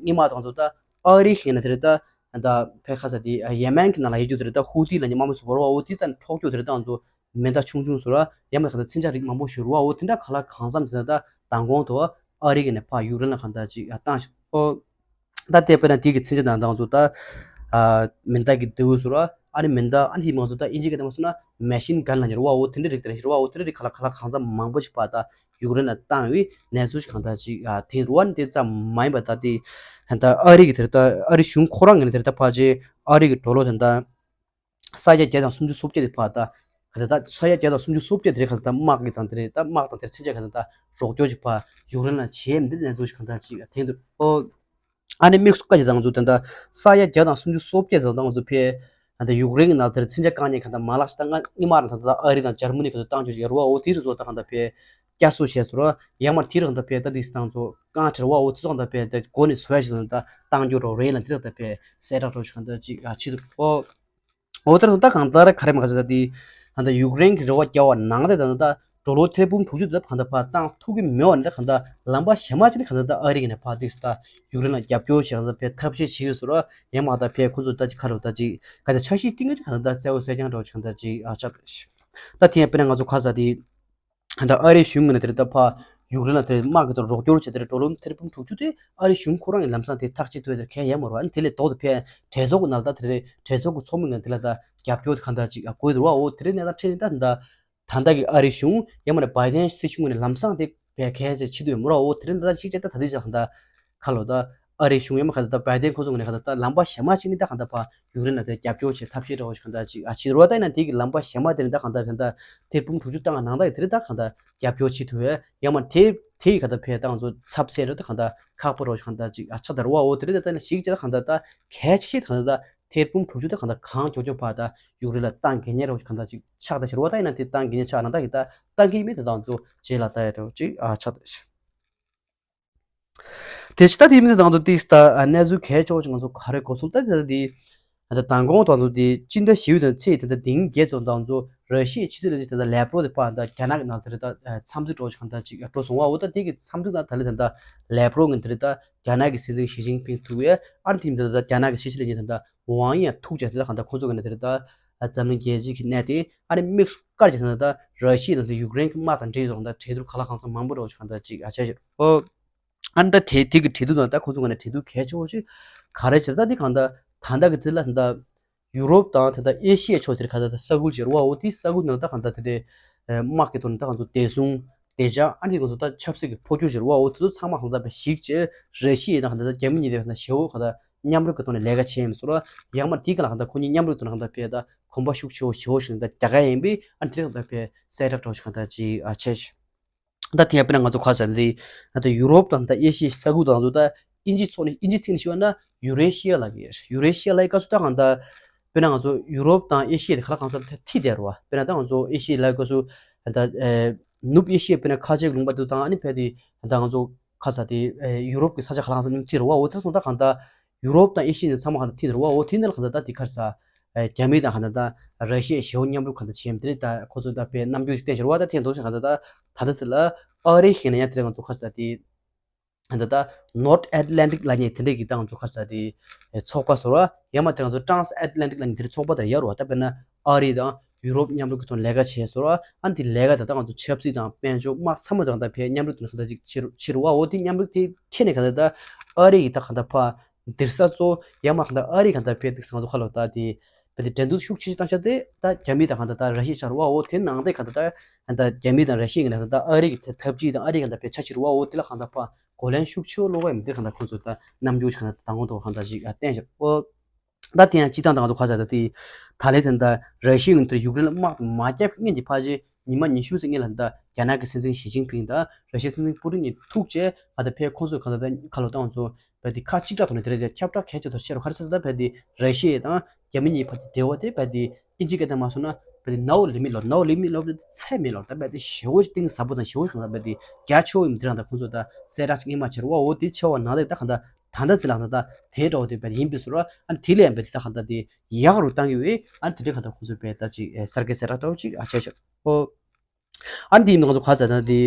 སྔོན་མ་དང་ཚོ་ད་ཨ་རི་ཤེས་ན་དེ་རེད་ད་ད་ཕེ་ཁ་ས་དེ་ཡེ་མན་གྱི་ནང་ལ་ཡོད་རྒྱུ་དེ་རེད་ད་ཧུ་ཏི་ལ་ཉི་མ་མོ་སུ་བོར་བ་འོ་དེ་ཙམ་འཕྲོག་རྒྱུ་དེ་རེད་ད་ང་ཚོ་མེ་མདའ་ཆུང་ཆུང་བཟོ་ར་ཡང་མེད་ཁ་ད་མཚོན་ཆ་རིགས་མང་པོ་བཞུར་བ་འོ་དེ་འདྲ་ག་ལ་གང་འཚམ་ཟེར་ན་ད་མདང་དགོང་ཐོ་ཨ་རི་གི་ནས་ཕ་ཡུཀ་རེན་ལ་གང་ད་ཅིག་བཏང་ཤག་ཨོ། ད་དེ་དཔེར་ན་དེ་གི་མཚོན་ཆ་དང་དང་ཚོ་ད་མེ་མདའ་གི་མདེའུ་བཟོ་ར་ཨ་ནི་མེ་མདའ་ཨ་ནི་དེ་མང་ཚོ་ད་ཨིན་ཇི་གི་ད་མ་སོང་ན་མེ་ཤིན་གན་ལ་ཉེ་རུ་བ་འོ་དེ་འདྲ་རིགས་དེ་རེད་རུ་བ་འོ་དེ་འདྲ་རིགས་ག་ལ་ག་ལ་གང་འཚམ་མང་པོ་ཞིག་པ་ད་ཡུཀ་རེན་ལ་བཏང་བའི་གནས་ཚུལ་ཞིག་གང་ད་ཅིག་དེ་རུ་བ་ནི་དེ་ཙམ་མ་ཡིན་པ་ད་དེ་ད་ཨ་རི་གི་དེ་རེད་ད་ཨ་རི་གཞུང་ཁོ་རང་གི་ནི་དེ་རེད་ད་ཕལ་ཆེར་ཨ་རི་གི་ཌོ་ལར་དེ་ད། ས་ཡ་བརྒྱ་དང་སུམ་ཅུ་སོ་བརྒྱད་དེ་ཕར་ད། ག་ད་ད་ས་ཡ་བརྒྱ་དང་སུམ་ཅུ་སོ་བརྒྱད་དེ་རེད་ག་ད་ད་དམག་གི་དང་དེ་རེད་ད་དམག་དང་དེར་མཚོན་ཆ་ག་ད་ད་རོགས་སྐྱོར་གྱི་ཕར་ཡུཀ་རེན་ལ་བྱེད་མི་འདི་གནས་ཚུལ་ཞིག་ག་ད་ཅིག་ཐེངས་འདུག་ཨོ། ཨ་ནི་དམིགས་སུ་བཀར་གྱི་དང་ཚོ་དེ་ད་ས་ཡ་བརྒྱ་དང་སུམ་ཅུ་སོ་བརྒྱད་དང་དང་ཚོ་ཕེ། ད་ཡུཀ་རེན་གྱི་ནང་དེར་མཚོན་ཆ་བཀག་ཉེན་ག་ད་མ་ལག་ཞིག་ད་ང་ཉི་མ་རང་ད་ད་ཨ་རི་དང་འཇར་མ་ནི་ག་ད་བཏང་རྒྱུ་ཞིག་རུ་བ་འོ་དེ་རུ་བཟོ་ད་ག་ད་ཕེ། བསྐྱར་གསོ་བྱས་སོ་ར་ཡང་མར་དེ་རུ་ག་ད་ཕེ་ད་དེ་སང་ཚོ་རྐང་ཁྲེར་བ་འོ་དེ་ཚོ་ག་ད་ཕེ་ད་སྒོ་ནས་བཟོ་ཡ་ཞིག་ད་བཏང་རྒྱུ་རོགས་རེད་ལ་དེ་ད་ད་ཕེ་གསལ་བསྒྲགས་རོགས་ཞིག་ག་ད་ཅིག་ཨ་ཆི་འདུག་ཨོ། འོ་ད་ད་གང་ལྟར་ག་རེ་མ་ག་ཚོད་ད་དེ་ད་ད་ཡུཀ་རེན་གྱི་རེ་བ་རྒྱག་པ་ནང་དེ་ད་ད་ད་ཌོ་ལར་ཐེར་འབུམ་དྲུག་ཅུ་དེ་ད་གང་ད་ཕར་བཏང་ཐུབ་ཀྱི་མེད་པ་ནི་ད་གང་ད་ལམ་པ་གཞན་མ་ཅིག་ནི་གང་ད་ད་ཨ་རི་གི་ནས་ཕར་དེ་ད་ཡུཀ་རེན་ལ་རྒྱབ་སྐྱོར་བྱེད་གང་ད་ཕེ་ཐབས་ཤེས་བྱེད་ཀྱི་ཟེར་ར་ཡང་མ་ད་ཕེ་ཁོ་ཚོ་ད་ཅིག་ག་རེ་ད་ཅིག་ག་ད་འཆར་གཞི་བཏིང་ཡོད་ཅིག་གང་ད་ད་གསལ་བོ་གསལ་རྐྱང་འགྲོ་ཅིག་གང་ད་ཅིག་ཨ་ཆགས་ད་ཤི། ད་དེ་ཡང་དཔེར་ན་ང་ཚོ་ཁ་ས་དེ། ད་ཨ་རིའི་གཞུང་ངོས་ནས་དེར་ད་ཕར་ཡུཀ་རེན་ལ་དེར་དམག་གི་ཐོག་རོགས་སྐྱོར་བྱས་དེར་ཌོ་ལར་ཐེར་འབུམ་དྲུག་ཅུ་དེ་ཨ་རིའི་གཞུང་ཁོ་རང་གི་ལམ་སང་དེ་ཐག་གཅོད་ཐུབ་དེར་གལ་ཡང་མ་རུང་ཨ་ནི་དེ་ལས་ལྡོག་ཏུ་ཕེ་གྲོས་ཚོགས་ཀྱི་ནང་ལ་ད་དེ་རེད་གྲོས་ཚོགས་ཀྱི་ཚོགས་མི་ངོས་ནས་དེ་ལ་ད་རྒྱབ་སྐྱོར་དེ་གང་ལྟར་ཅིག་དགོས་འདུག་བ་འོ་དེ་རེད་ནས་ད་ཁྲིད་ནས་ད་ད་ད་ལྟ་གི་ཨ་རིའི་གཞུང་ཡང་མ་རེད་བྷའི་ཌེན་སྲིད་གཞུང་ངོས་ནས་ལམ་སང་དེ་ཕེ་གལ་ཆེ་ཆེ་དུ་ཡོད་མ་རུང་འོ་དེ་རེད་ད་ད་ཅིག་བྱས་ད་ད་དེ་ཅག་ད་ཁ་ལོ་ད། ཨ་རིའི་གཞུང་ཡང་མ་གང་ལྟར་ད་བའི་ཏན་ཁོ་ཚོ་ངོས་ནས་གང་ལྟར་ད་ལམ་པ་གཞན་མ་ཅིག་ནས་ད་གང་ལྟར་ཕར་ཡུཀ་རེན་ལ་དེ་རྒྱབ་སྐྱོར་བྱེད་ཐབས་ཤེས་འདྲ་བོ་ཞིག་གང་ལྟར་ཅིག་ཨ་བྱེད་རོགས། ད་ཡིན་ན་དེ་གི་ལམ་པ་གཞན་མ་དེ་ནས་ད་གང་ལྟར་ད་ལྟ་ཐེར་འབུམ་དྲུག་ཅུ་བཏང་ནང་ད་དེ་རེད། ད་གང་ལྟར་རྒྱབ་སྐྱོར་བྱེད་ཐུབ་ཡ་ཡང་མ་དེ་དེ་གི་གང་ལྟར་ཕར་ད་ང་ཚོ་ཚབ་ཚད་རེད། ད་གང་ལྟར་ཁག་པོ་འདྲ་བོ་ཞིག་གང་ལྟར་ཅིག་ཨ་ཆགས་ད་རེད་བ། འོ་དེ་རེད། ད་ལྟ་ཞིག་བྱས་ད་གང་ལྟར་ད་གལ་ཆེ་ཤོས་ད་གང་ལྟར་ད་ཐེར་འབུམ་དྲུག་ཅུ་ད་གང་ལྟར་གང་མགྱོགས་མགྱོགས་ཕར་ད་ཡུཀ་རེན་ལ་བཏང་དགོས་ཉེན་འདྲ་བོ་ཞིག་གང་ལྟར་ཅིག་ཆགས་ད་ཕྱིར་བ། ད་ཡིན་ན་དེ་བཏང་དགོས་ཉེན་ཆགས་ན་ད་གི་ད་བཏང་གི་མེད། ད་ང་ཚོ་རྗེས་ལ་ད་ཡ་འདྲ་བོ་ཅིག་ཨ་ཆགས་ད་ཕྱིར། དེ་ཕྱི་ད་དེ་མིན་ད་ང་ཚོ་ཏིག་ད་གནས་ཚུལ་གལ་ཆེ་བ་ཅིག་ང་ཚོ་ག་རེ་གོ་སོང་ད་དེ་ད་དེ་ད་མདང་དགོང་ད་ང་ཚོ་དེ་སྤྱི་ཟླ་བཞི་པའི་ད་ཚེས་དེ་ད་དེང་བརྒྱད་ཙམ་ད་ང་ཚོ་ར་ཤི་ཡའི་ཕྱི་སྲིད་བློན་ཆེན་དེ་ད་ལེབ་རོབ་དེ་ཕར་ད་རྒྱ་ནག་གི་ནང་དེ་རེད། ད་འཚམས་གཟིགས་འདྲ་བོ་ཅིག་གང་ལྟར་ཅིག་འགྲོ་སོང་བ། འོ་ད་དེ་གི་འཚམས་གཟིགས་ནང་ད་ལེ་ད་ད་ལེབ་རོབ་ངོས་དེ་རེད། ད་རྒྱ་ནག་གི་སྲིད་འཛིན་ཞི་ཅིན་ཕིང་ཐུག་ཡས་ཨ་ནི་དེ་མིན་ད་ད་རྒྱ་ནག་གི་ཕྱི་སྲིད་བློན་ཆེན་ད་ད་ཝང་ཡི་ཡང་ཐུག་བྱས་དེ་ད་གང་ལྟར་ཁོང་ཚོ་གི་ནས་དེ་རེད། ད་འཛམ་གླིང་རྒྱལ་སྤྱིའི་གི་གནས་དེ་ཨ་ནི་དམིགས་སུ་བཀར་བྱས་ད་ད་ར་ཤི་ཡ་ནང་དེ་ཡུཀ་རེན་གི་དམག་དང་འབྲེལ་ཡོད་ད་གྲོས་བསྡུར་གང་ལ་གང་འཚམ་མང་པོ་འདྲ་བོ་ཅིག་གང་ལྟར་ཅིག་ཨ་བྱས་ཤག་འོ། ཨ་ནི་ད་དེ་དེ་གི་གྲོས་བསྡུར་ནང་ད་ཁོ་ཚོ་ག་ནས་གྲོས་བསྡུར་གལ་ཆེ་བོ་ཞིག་ག་རེ་བྱས་ད་དེ་གང་ལྟར་ད་ལྟ་གི་དེ་ལ་ད་ཡུ་རོབ་དང་ད་ལྟ་ཨེ་ཤི་ཡའི་ཕྱོགས་དེར་གང་ལྟར་ད་ས་ཁུལ་ཅིག་རེད་བ། འོ་དེ་ས་ཁུལ་ནང་ད་གང་ལྟར་དེ་དེ་དམག་གི་ཐོག་ནས་ད་ང་ཚོ་བདེ་སྲུང་བདེ་འཇགས་ཨ་ནི་ང་ཚོ་ད་ཆབ་སྲིད་ཀྱི་འཕོ་འགྱུར་ཅིག་རེད་བ། འོ་དེ་ཚོ་ཚང་མ་གང་ལྟར་བཞག་བྱས་ར་ཤི་ཡ་དང་གང་ལྟར་ད་རྒྱ་མི་གཉིས་དེ་གང་ལྟར་ཞེ་བོ་གང་ལྟར་མཉམ་རུབ་ཀྱི་ཐོག་ནས་ལས་ཀ་བྱས་ཡིན་པ་སོགས་ཡང་མ་དེ་ག་ལ་གང་ལྟར་ཁོ་གཉིས་མཉམ་རུབ་ཐོག་ནས་གང་ལྟར་ཕར་ད་གོམ་པ་ཤུགས་ཆེ་བོ་ཞེ་བོ་ཞིག་ད་རྒྱག་ག་ཡིན་པས་ཨ་ནི་དེ་གང་ལྟར་ཕར་གསལ་བསྒྲགས་འདྲ་བོ་ཞིག་གང་ལྟར་ཅིག་ཨ་བྱས་ཤག་ད་དེ་ཡང་དཔེར་ན་ང་ཚོ་ག་རེ་ཟེར་ན་དེ་ད་ཡུ་རོབ་དང་ད་ཨེ་ཤི་ཡའི་ས་ཁུལ་དང་ང་ཚོ་ད་ཨིན་ཇིའི་ཚིག་ནས་ཞུས་པ་ན་ཡུ་རེ་ཤི་ཡ་ལབ་ཀྱི་ཡོད། ཡུ་རེ་ཤི་ཡ་ལབ་ཀྱི་སྐབས་སུ་ད་གང་ལྟར་དཔེར་ན་ང་ཚོ་ཡུ་རོབ་དང་ཨེ་ཤི་ཡ་དེ་ག་ལ་གང་འཚམ་མཐིལ་དེ་རེད་བ། དཔེར་ན་ད་ང་ཚོ་ཨེ་ཤི་ཡ་ལབ་ཀྱི་སྐབས་སུ་ད་ཨེ་ནུབ་ཨེ་ཤི་ཡ་དཔེར་ན་ཁ་ཆེའི་ལུང་པ་དེ་དང་ཨ་ནི་ཕར་དེ་ད་ང་ཚོ་ག་རེ་ཟེར་དེ་ཡུ་རོབ་ཀྱི་ས་ཆ་ག་ལ་གང་འཚམ་མཐིལ་རེད་བ། འོ་དེ་སོང་ད་གང་ལྟར་ཡུ་རོབ་དང་ཨེ་ཤི་ཡ་ཚང་མ་གང་ལྟར་མཐིལ་རེད་བ། འོ་དེ་ནས་གང་ལྟར་ད་དེ་ག་རེ་ཟེར། ཨེ་རྒྱ་མི་དང་གང་ལྟར་ད་ར་ཤི་ཡ་ཞེ་བོ་མཉམ་རུབ་གང་ལྟར་བྱས་ཡིན་དེ་རེད། ད་ཁོ་ཚོ་ད་དཔེ་རྣམ་འགྱུར་ཞིག་བསྟན་བཞག་རེད་བ། ད་དེ་འདྲ་ཞིག་གང་ལྟར་ད་ད་ལྟ་ཚེ་ལ་ཨ་རི་ཞིག་ན་ཡང་དེ་རེད། ང་ཚོ་ག་རེ་ཟེར་དེ་གང་ལྟར་ད་North Atlantic་ལབ་མཁན་དེ་འདྲས་ཀྱི་ད་ང་ཚོ་ག་རེ་ཟེར་དེ་ཚོགས་པ་བཟོ་ར་ཡང་མ་དེ་ང་ཚོ་Trans Atlantic་ལབ་མཁན་དེ་འདྲས་ཚོགས་པ་དེ་ཡོད་རེད་བ། ད་དཔེར་ན་ཨ་རི་དང་ཡུ་རོབ་མཉམ་རུབ་ཀྱི་ཐོག་ལས་ཀ་བྱས་བཟོ་ར་ཨ་ནི་དེ་ལས་ཀ་ད་ད་ང་ཚོ་ཆབ་སྲིད་དང་དཔལ་འབྱོར་དམག་ཚང་མ་དང་ད་ཕར་མཉམ་རུབ་དེ་གང་ལྟར་ཅིག་བྱེད་བྱེད་རེད་བ། འོ་དེ་མཉམ་རུབ་དེ་ཁྲིད་ནས་གང་ལྟར་ད་ཨ་རི་ཡི་ད་གང་ལྟར་ཕར་འདིར་ས་གཙོ་ཡང་མ་གང་ལྟར་ཨ་རི་གང་ལྟར་ཕར་ཏིག་ང་ཚོ་ཁ་ལོ་ད་དེ་ཕར་དེ་འགྲན་བསྡུར་ཤུགས་ཆེ་ཤོས་བཏང་ཤག་དེ་ད་རྒྱ་མི་དང་གང་ལྟར་ད་ར་ཤི་ཡ་ཆགས་རེད་བ། འོ་དེ་ནང་དེ་གང་ལྟར་ད་ད་རྒྱ་མི་དང་ར་ཤི་ཡ་གི་ནང་ད་ཨ་རི་གི་ཐ་ཐབས་ཇུས་དང་ཨ་རི་གང་ལྟར་ཕར་ཆ་ཆེ་རེད་བ། འོ་དེ་ལ་གང་ལྟར་ཕར་གོ་ལན་ཤུགས་ཆེ་བོ་སློག་ག་ཡིན་དེ་གང་ལྟར་ཁོང་ཚོ་ད་རྣམ་འགྱུར་གང་ལྟར་དང་པོ་ཐོག་གང་ལྟར་ཞིག་བསྟན་ཤག་འོ་ད་དེ་ཡང་སྤྱི་བཏང་ད་ང་ཚོ་ག་རེ་ཟེར་ད་དེ་ད་ལན་དེ་ད་ར་ཤི་ཡ་གི་ནང་དེ་ཡུཀ་རེན་ལ་དམག་མ་བརྒྱབ་སྔོན་གྱི་ཕལ་ཆེར་ཉི་མ་ཉི་ཤུ་ཙམ་སྔོན་ལ་ད་རྒྱ་ནག་གི་སྲིད་འཛིན་ཞི་ཅིན་ཕིང་དང་ར་ཤི་ཡའི་སྲིད་འཛིན་པུ་ཏིན་གཉིས་ཐུག་བྱས་ཨ་ད་ཕར་ཁོང་ཚོས་གང་ལྟར་ད་ཁ་ལོ་ད་ང་ཚོ་བས་དེ་ཁ་གཅིག་གྲགས་ཐོག་ནས་དེ་རེད་དེ་ཁྱབ་བསྒྲགས་གལ་ཆེ་ཐོག་བཤད་རོགས། ག་རེ་ཟེར་ད་བས་དེ་ར་ཤི་ཡ་དང་རྒྱ་མི་གཉིས་བར་གྱི་འབྲེལ་བ་དེ་བས་དེ་ཨིན་ཇི་སྐད་དང་མ་སོང་ན་བས་དེ་no limit་ལོ་no limit་ལོ་བས་དེ་ཚད་མེད་ལོ། ད་བས་དེ་ཞེ་བོ་གཏིང་ཟབ་པོ་དང་ཞེ་བོ་གང་ལ་བས་དེ་རྒྱ་ཆེ་བོ་ཡིན་དེ་རང་ད་ཁོང་ཚོ་ད་གསལ་བསྒྲགས་ཅིག་སྔོན་མ་བྱེད་རོགས། འོ་དེ་ཆེ་བ་ནང་ལས་ད་གང་ལྟར་ད་ལྟ་དེ་ལ་ད་ད་དེ་འདྲ་བོ་དེ་བས་དེ་ཡིན་པའི་སོ་ར་ཨ་དེ་ལས་བས་དེ་ད་གང་ལྟར་དེ་ཡག་རུ་བཏང་གི་བས་ཨ་དེ་འདྲ་གང་ལྟར་ཁོང་ཚོ་བས་ད་ཅིག་གསར་འགྱུར་གསལ་བསྒྲགས་འདྲ་བོ་ཅིག་ཨ་བྱས་ཤག་འོ། ཨ་ནི་དེ་ཡིན་ང་ཚོ་ག་རེ་ཟེར་ན་དེ་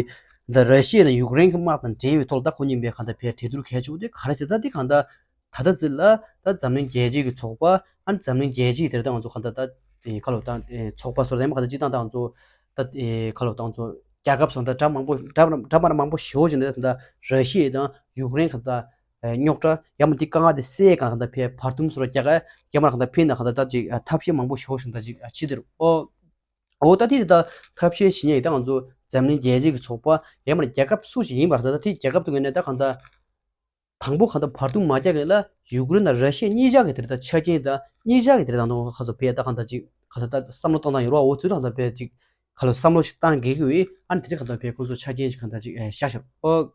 ད་ར་ཤི་ཡ་དང་ཡུཀ་རེན་གྱི་དམག་དང་འབྲེལ་བའི་ཐོག་ལ་ད་ཁོ་གཉིས་པའི་གང་ལྟར་ཕར་གྲོས་བསྡུར་གལ་ཆེ་བོ་དེ་ག་རེ་ཟེར་ད་དེ་གང་ལྟར་ད་ལྟ་ཟེར་ལ་ད་འཛམ་གླིང་རྒྱལ་སྤྱི་གི་ཚོགས་པ་ཨ་ནི་འཛམ་གླིང་རྒྱལ་སྤྱི་དེར་ད་ང་ཚོ་གང་ལྟར་ད་དེ་ཁ་ལོ་ད་ཚོགས་པ་སོར་ད་ཡང་མ་གང་ལྟར་སྤྱི་བཏང་ད་ང་ཚོ་ད་ཁ་ལོ་ད་ང་ཚོ་རྒྱལ་ཁབ་སོང་ད་འདྲ་མང་པོ་འདྲ་འདྲ་མ་མང་པོ་ཞེ་བོ་ཞིག་ནས་ད་ར་ཤི་ཡ་དང་ཡུཀ་རེན་གང་ལྟར་རྙོག་དྲ་ཡང་མ་དེ་དཀའ་ངལ་དེ་སེལ་གང་ལྟར་ཕར་བར་འདུམ་སོར་རྒྱག་ག་ཡང་མ་གང་ལྟར་ཕན་ན་གང་ལྟར་ད་ཅིག་ཐབས་ཤེས་མང་པོ་ཞེ་བོ་ཞིག་ད་ཅིག་ཕྱི་དེར་ཨོ། འོ་ད་དེ་ད་ཐབས་ཤེས་བྱེད་མཁན་ཡིན་ད་ང་ཚོ་འཛམ་གླིང་རྒྱལ་སྤྱི་གི་ཚོགས་པ་ཡང་མིན་རྒྱལ་ཁབ་སུ་ཞིག་ཡིན་པར་ད་ད་དེ་རྒྱལ་ཁབ་དེ་ངོས་ནས་ད་གང་ལྟར་དང་པོ་གང་ལྟར་བར་འདུམ་མ་རྒྱག་མཁན་ལ་ཡུཀ་རེན་དང་ར་ཤི་ཡ་གཉིས་ཆ་གི་དེ་རེད་ད་ཆ་རྐྱེན་དང་གཉིས་ཆ་གི་དེ་རེད་དང་དུང་ཁ་སོ་བས་ད་གང་ལྟར་ཅིག་གང་ལྟར་ད་བསམ་བློ་གཏོང་སྟངས་ཡོད་རོགས། འོ་ཚོས་ད་གང་ལྟར་བས་ཅིག་ག་ལོ་བསམ་བློ་ཞིག་བཏང་དགོས་ཀྱི་ཡོད། ཨ་ནི་དེ་རིང་གང་ལྟར་བས་ཁོང་ཚོ་ཆ་རྐྱེན་ཞིག་གང་ལྟར་ཅིག་བཞག་ཤག་ཨོ།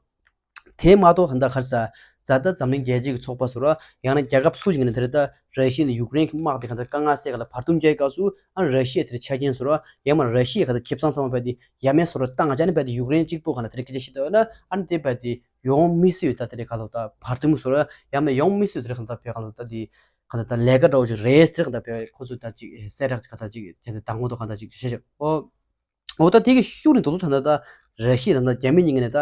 དེ་མ་གཏོགས་ད་ལྟ་ག་རེ་ཟེར། ཛ་ད་འཛམ་གླིང་རྒྱལ་སྤྱི་གི་ཚོགས་པ་སོ་ར་ཡང་ན་རྒྱལ་ཁབ་སུ་ཞིག་ནས་དེ་རེད་ད་ར་ཤི་ཡ་ནས་ཡུཀ་རེན་གྱི་དམག་དེ་གང་ལྟར་དཀའ་ངལ་སེལ་ག་ལ་བར་འདུམ་རྒྱག་སྐབས་སུ་ཨ་ར་ཤི་ཡ་དེར་ཆ་རྐྱེན་སོ་ར་ཡང་མ་ར་ཤི་ཡ་གང་ལྟར་ཁེ་བཟང་ཚང་མ་བས་དེ་ཡ་མེད་སོ་ར་བཏང་བྱས་ནས་བས་དེ་ཡུཀ་རེན་གཅིག་པོ་གང་ལ་དེ་རེད་སྐད་ཆ་བཤད་འདུག་ན་ཨ་ནི་དེ་བས་དེ་ཡོང་མི་སྲིད་ཡོད་ད་དེ་རེད་གང་ལྟར་ད་བར་འདུམ་སོ་ར་ཡང་མ་ཡོང་མི་སྲིད་ཡོད་དེ་རེད་གང་ལྟར་བས་གང་ལྟར་ད་དེ་གང་ལྟར་ད་ལས་ཀ་འདྲ་བོ་ཅིག་རེད་དེ་རེད་གང་ལྟར་བས་ཁོ་ཚོས་ད་ཅིག་གསལ་བསྒྲགས་ཅིག་གང་ལྟར་ཅིག་དེ་དང་པོ་ཐོག་གང་ལྟར་ཅིག་བྱས་ཤག་ཨོ། འོ་ད་དེ་གི་ཤུགས་ནི་དོ་དོ་ད་ད་ད་ར་ཤི་ཡ་དང་ད་རྒྱ་མི་གཉིས་ཀ་ནས་ད་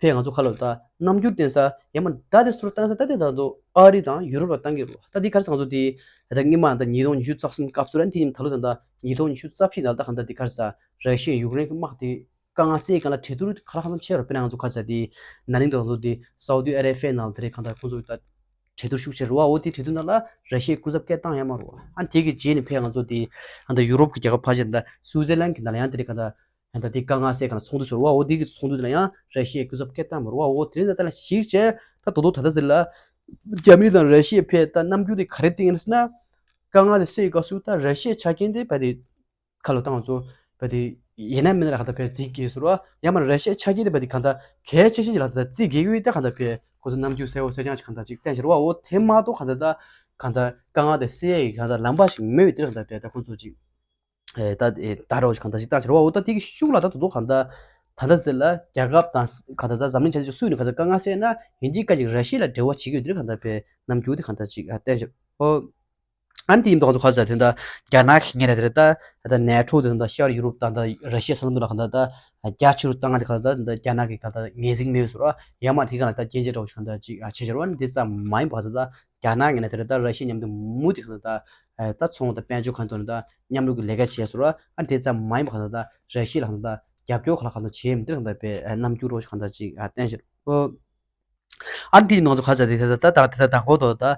ཕེ་ང་ཚོ་ཁ་ལོ་ད་རྣམ་འགྱུར་བསྟན་ས་ཡ་མ་ད་དེ་སོར་བཏང་ས་ད་དེ་ད་དོ་ཨ་རི་དང་ཡུ་རོབ་ལ་བཏང་གི་རོ། ད་དེ་ག་རེ་ཟེར་ང་ཚོ་དེ་ད་སྔོན་མ་ད་ཉིས་སྟོང་ཉི་ཤུ་རྩ་གསུམ་སྐབས་སུ་ར་དེ་ཉིན་ད་ལོ་ད་ད་ཉིས་སྟོང་ཉི་ཤུ་རྩ་བཞི་ནང་ད་གང་ད་དེ་ག་རེ་ཟེར་ར་ཤི་ཡ་ཡུཀ་རེན་གི་དམག་དེ་དཀའ་ངལ་སེལ་གང་ལ་གྲོས་བསྡུར་ག་ལ་གང་འཚམ་བྱས་རོ། དཔེར་ན་ང་ཚོ་ག་རེ་ཟེར་དེ་ན་ནིང་ད་ང་ཚོ་དེ་སའུ་དི་ཨ་རེ་ཕི་ཡ་ནང་དེ་རེད་གང་ད་ཁོང་ཚོ་ད། གྲོས་བསྡུར་ཤུགས་ཆེ་རུ་བ། འོ་དེ་གྲོས་བསྡུར་ནང་ལ་ར་ཤི་ཡའི་སྐུ་ཚབ་སྐད་བཏང་ཡ་མ་རུ་བ། ཨ་ནི་དེ་གི་རྗེས་ནས་ཕེ་ང་ཚོ་དེ་ཨ་ད་ཡུ་རོབ་ཀྱི་རྒྱལ་ཁབ་ཕལ་ཆེར་ད་སུའུ་ཙེར་ལན་གྱི་ནང་ལ་ཡང་དེ་རིགས་ག་ད་ཨ་ད་དེ་དཀའ་ངལ་སེལ་ག་ན་ཚོགས་འདུ་ཤོར་བ། འོ་དེ་གི་ཚོགས་འདུ་དེ་ལ་ཡང་ར་ཤི་ཡའི་སྐུ་ཚབ་སྐད་བཏང་མ་རུ་བ། འོ་དེ་རིང་ད་ལྟ་ལ་ཞིག་བྱས་ད་དོ་དོ་ད་ལྟ་ཟེར་ལ་ རྒྱ་མི་དང་ར་ཤི་ཡ་ཕའི་ད་རྣམ་འགྱུར་དེ་ག་རེ་བསྟན་ཡིན་ཟེར་ན། དཀའ་ངལ་དེ་སེལ་ཡི་སྐབས་སུ་ད་ར་ཤི་ཡའི་ཆ་རྐྱེན་དེ་བས་དེ་ཁ་ལོ་བཏང་ཚོ་བས་དེ་ཡིན་ན་མིན་ན་ལ་ག་ད་བས་རྫིག་གིས་ཟེར་བ། ཡང་མ་ར་ཤི་ཡའི་ཆ་རྐྱེན་དེ་བས་དེ་ག་ད་གལ་ཆེ་ཤོས་ཅིག་ལ་ད་རྫིག་གིས་ཡོད་ད་ག་ད་བས་ཁོ་ཚོ་རྣམ་འགྱུར་གསལ་བོ་གསལ་རྐྱང་ཅིག་ག་ད་ཅིག་བསྟན་ཕྱིར་བ། འོ་དེ་མ་གཏོགས་ག་ད་ད་ག་ད་དཀའ་ངལ་དེ་སེལ་ཡི་ག་ད་ལམ་པ་ཞིག་མེད་ཡོད་དེ་ག་ད་བས་ད་ཁོ་ཚོ་ཅིག་ཨེ་ད་ཨེ་ད་རོགས་ཀྱི་གང་ལྟར་ཞིག་བཏང་ཕྱིར་བ། འོ་ད་དེ་གི་ཤུགས་ལ་ད་དུ་དུ་གང་ལྟར་ད་ལྟ་དེ་ལ་རྒྱལ་ཁབ་དང་གང་ལྟར་ད་འཛམ་གླིང་ཆ་ཆེ་སུས་ནས་གང་ལྟར་དཀའ་ངལ་སེལ་ན་ཡིན་གཅིག་ཀ་ཅིག་ར་ཤི་ཡ་ལ་འབྲེལ་བ་བྱེད་ཀྱི་ཡོད་དེ་གང་ལྟར་པའི་རྣམ་འགྱུར་དེ་གང་ལྟར་ཅིག་བསྟན་ཕྱིར། ཨོ་ཨ་ནི་དེ་ཡིན་དུས་གང་ལྟར་ག་ས་དེ་ལྟར་རྒྱ་ནག་གི་ངོས་ནས་དེ་ལ་ད་ད་ནེ་ཊོ་དེ་ད་ཤར་ཡུ་རོབ་དང་ད་ར་ཤི་ཡ་ས་མཚམས་དུ་ལ་གང་ལྟར་ད་རྒྱ་ཆེ་རུ་བཏང་ང་དེ་གང་ལྟར་ད་རྒྱ་ནག་གི་གང་ལྟར་ངོས་འཛིན་མེད་ཟེར་བ། ཡང་མ་དེ་གང་ལ་ད་སྐྱོན་བརྗོད་འདྲ་བོ་ཞིག་གང་ལྟར་ཅིག་བྱེད་ཕྱིར་བ། ཨ་ནི་དེ་ཙམ་མ་ཡིན་པ་གང་ལྟར་ད་རྒྱ་ནག་ངོས་ནས་དེ་ལ་ད་ར་ཤི་ཡ་མཉམ་དུ་མུ་མཐུད་གང་ལྟར་ད་ད་ཚོང་དང་དཔལ་འབྱོར་གང་ཐོག་ནས་ད་མཉམ་རུབ་ཀྱི་ལས་ཀ་བྱས་ཟེར་བ། ཨ་ནི་དེ་ཙམ་མ་ཡིན་པ་གང་ལྟར་ད་ར་ཤི་ཡ་ལ་གང་ལྟར་ད་རྒྱབ་སྐྱོར་གང་ལ་གང་ལྟར་བྱས་མི་འདུག་གང་ལྟར་པའི་རྣམ་འགྱུར་རོ་ཞིག་གང་ལྟར་ཅིག་བསྟན་ཕྱིར། ཨོ། ཨ་ནི་དེ་ནང་ཚོ་ག་ཚ་དེ་ད་ད་ད་ད་གོ་དོ་ད་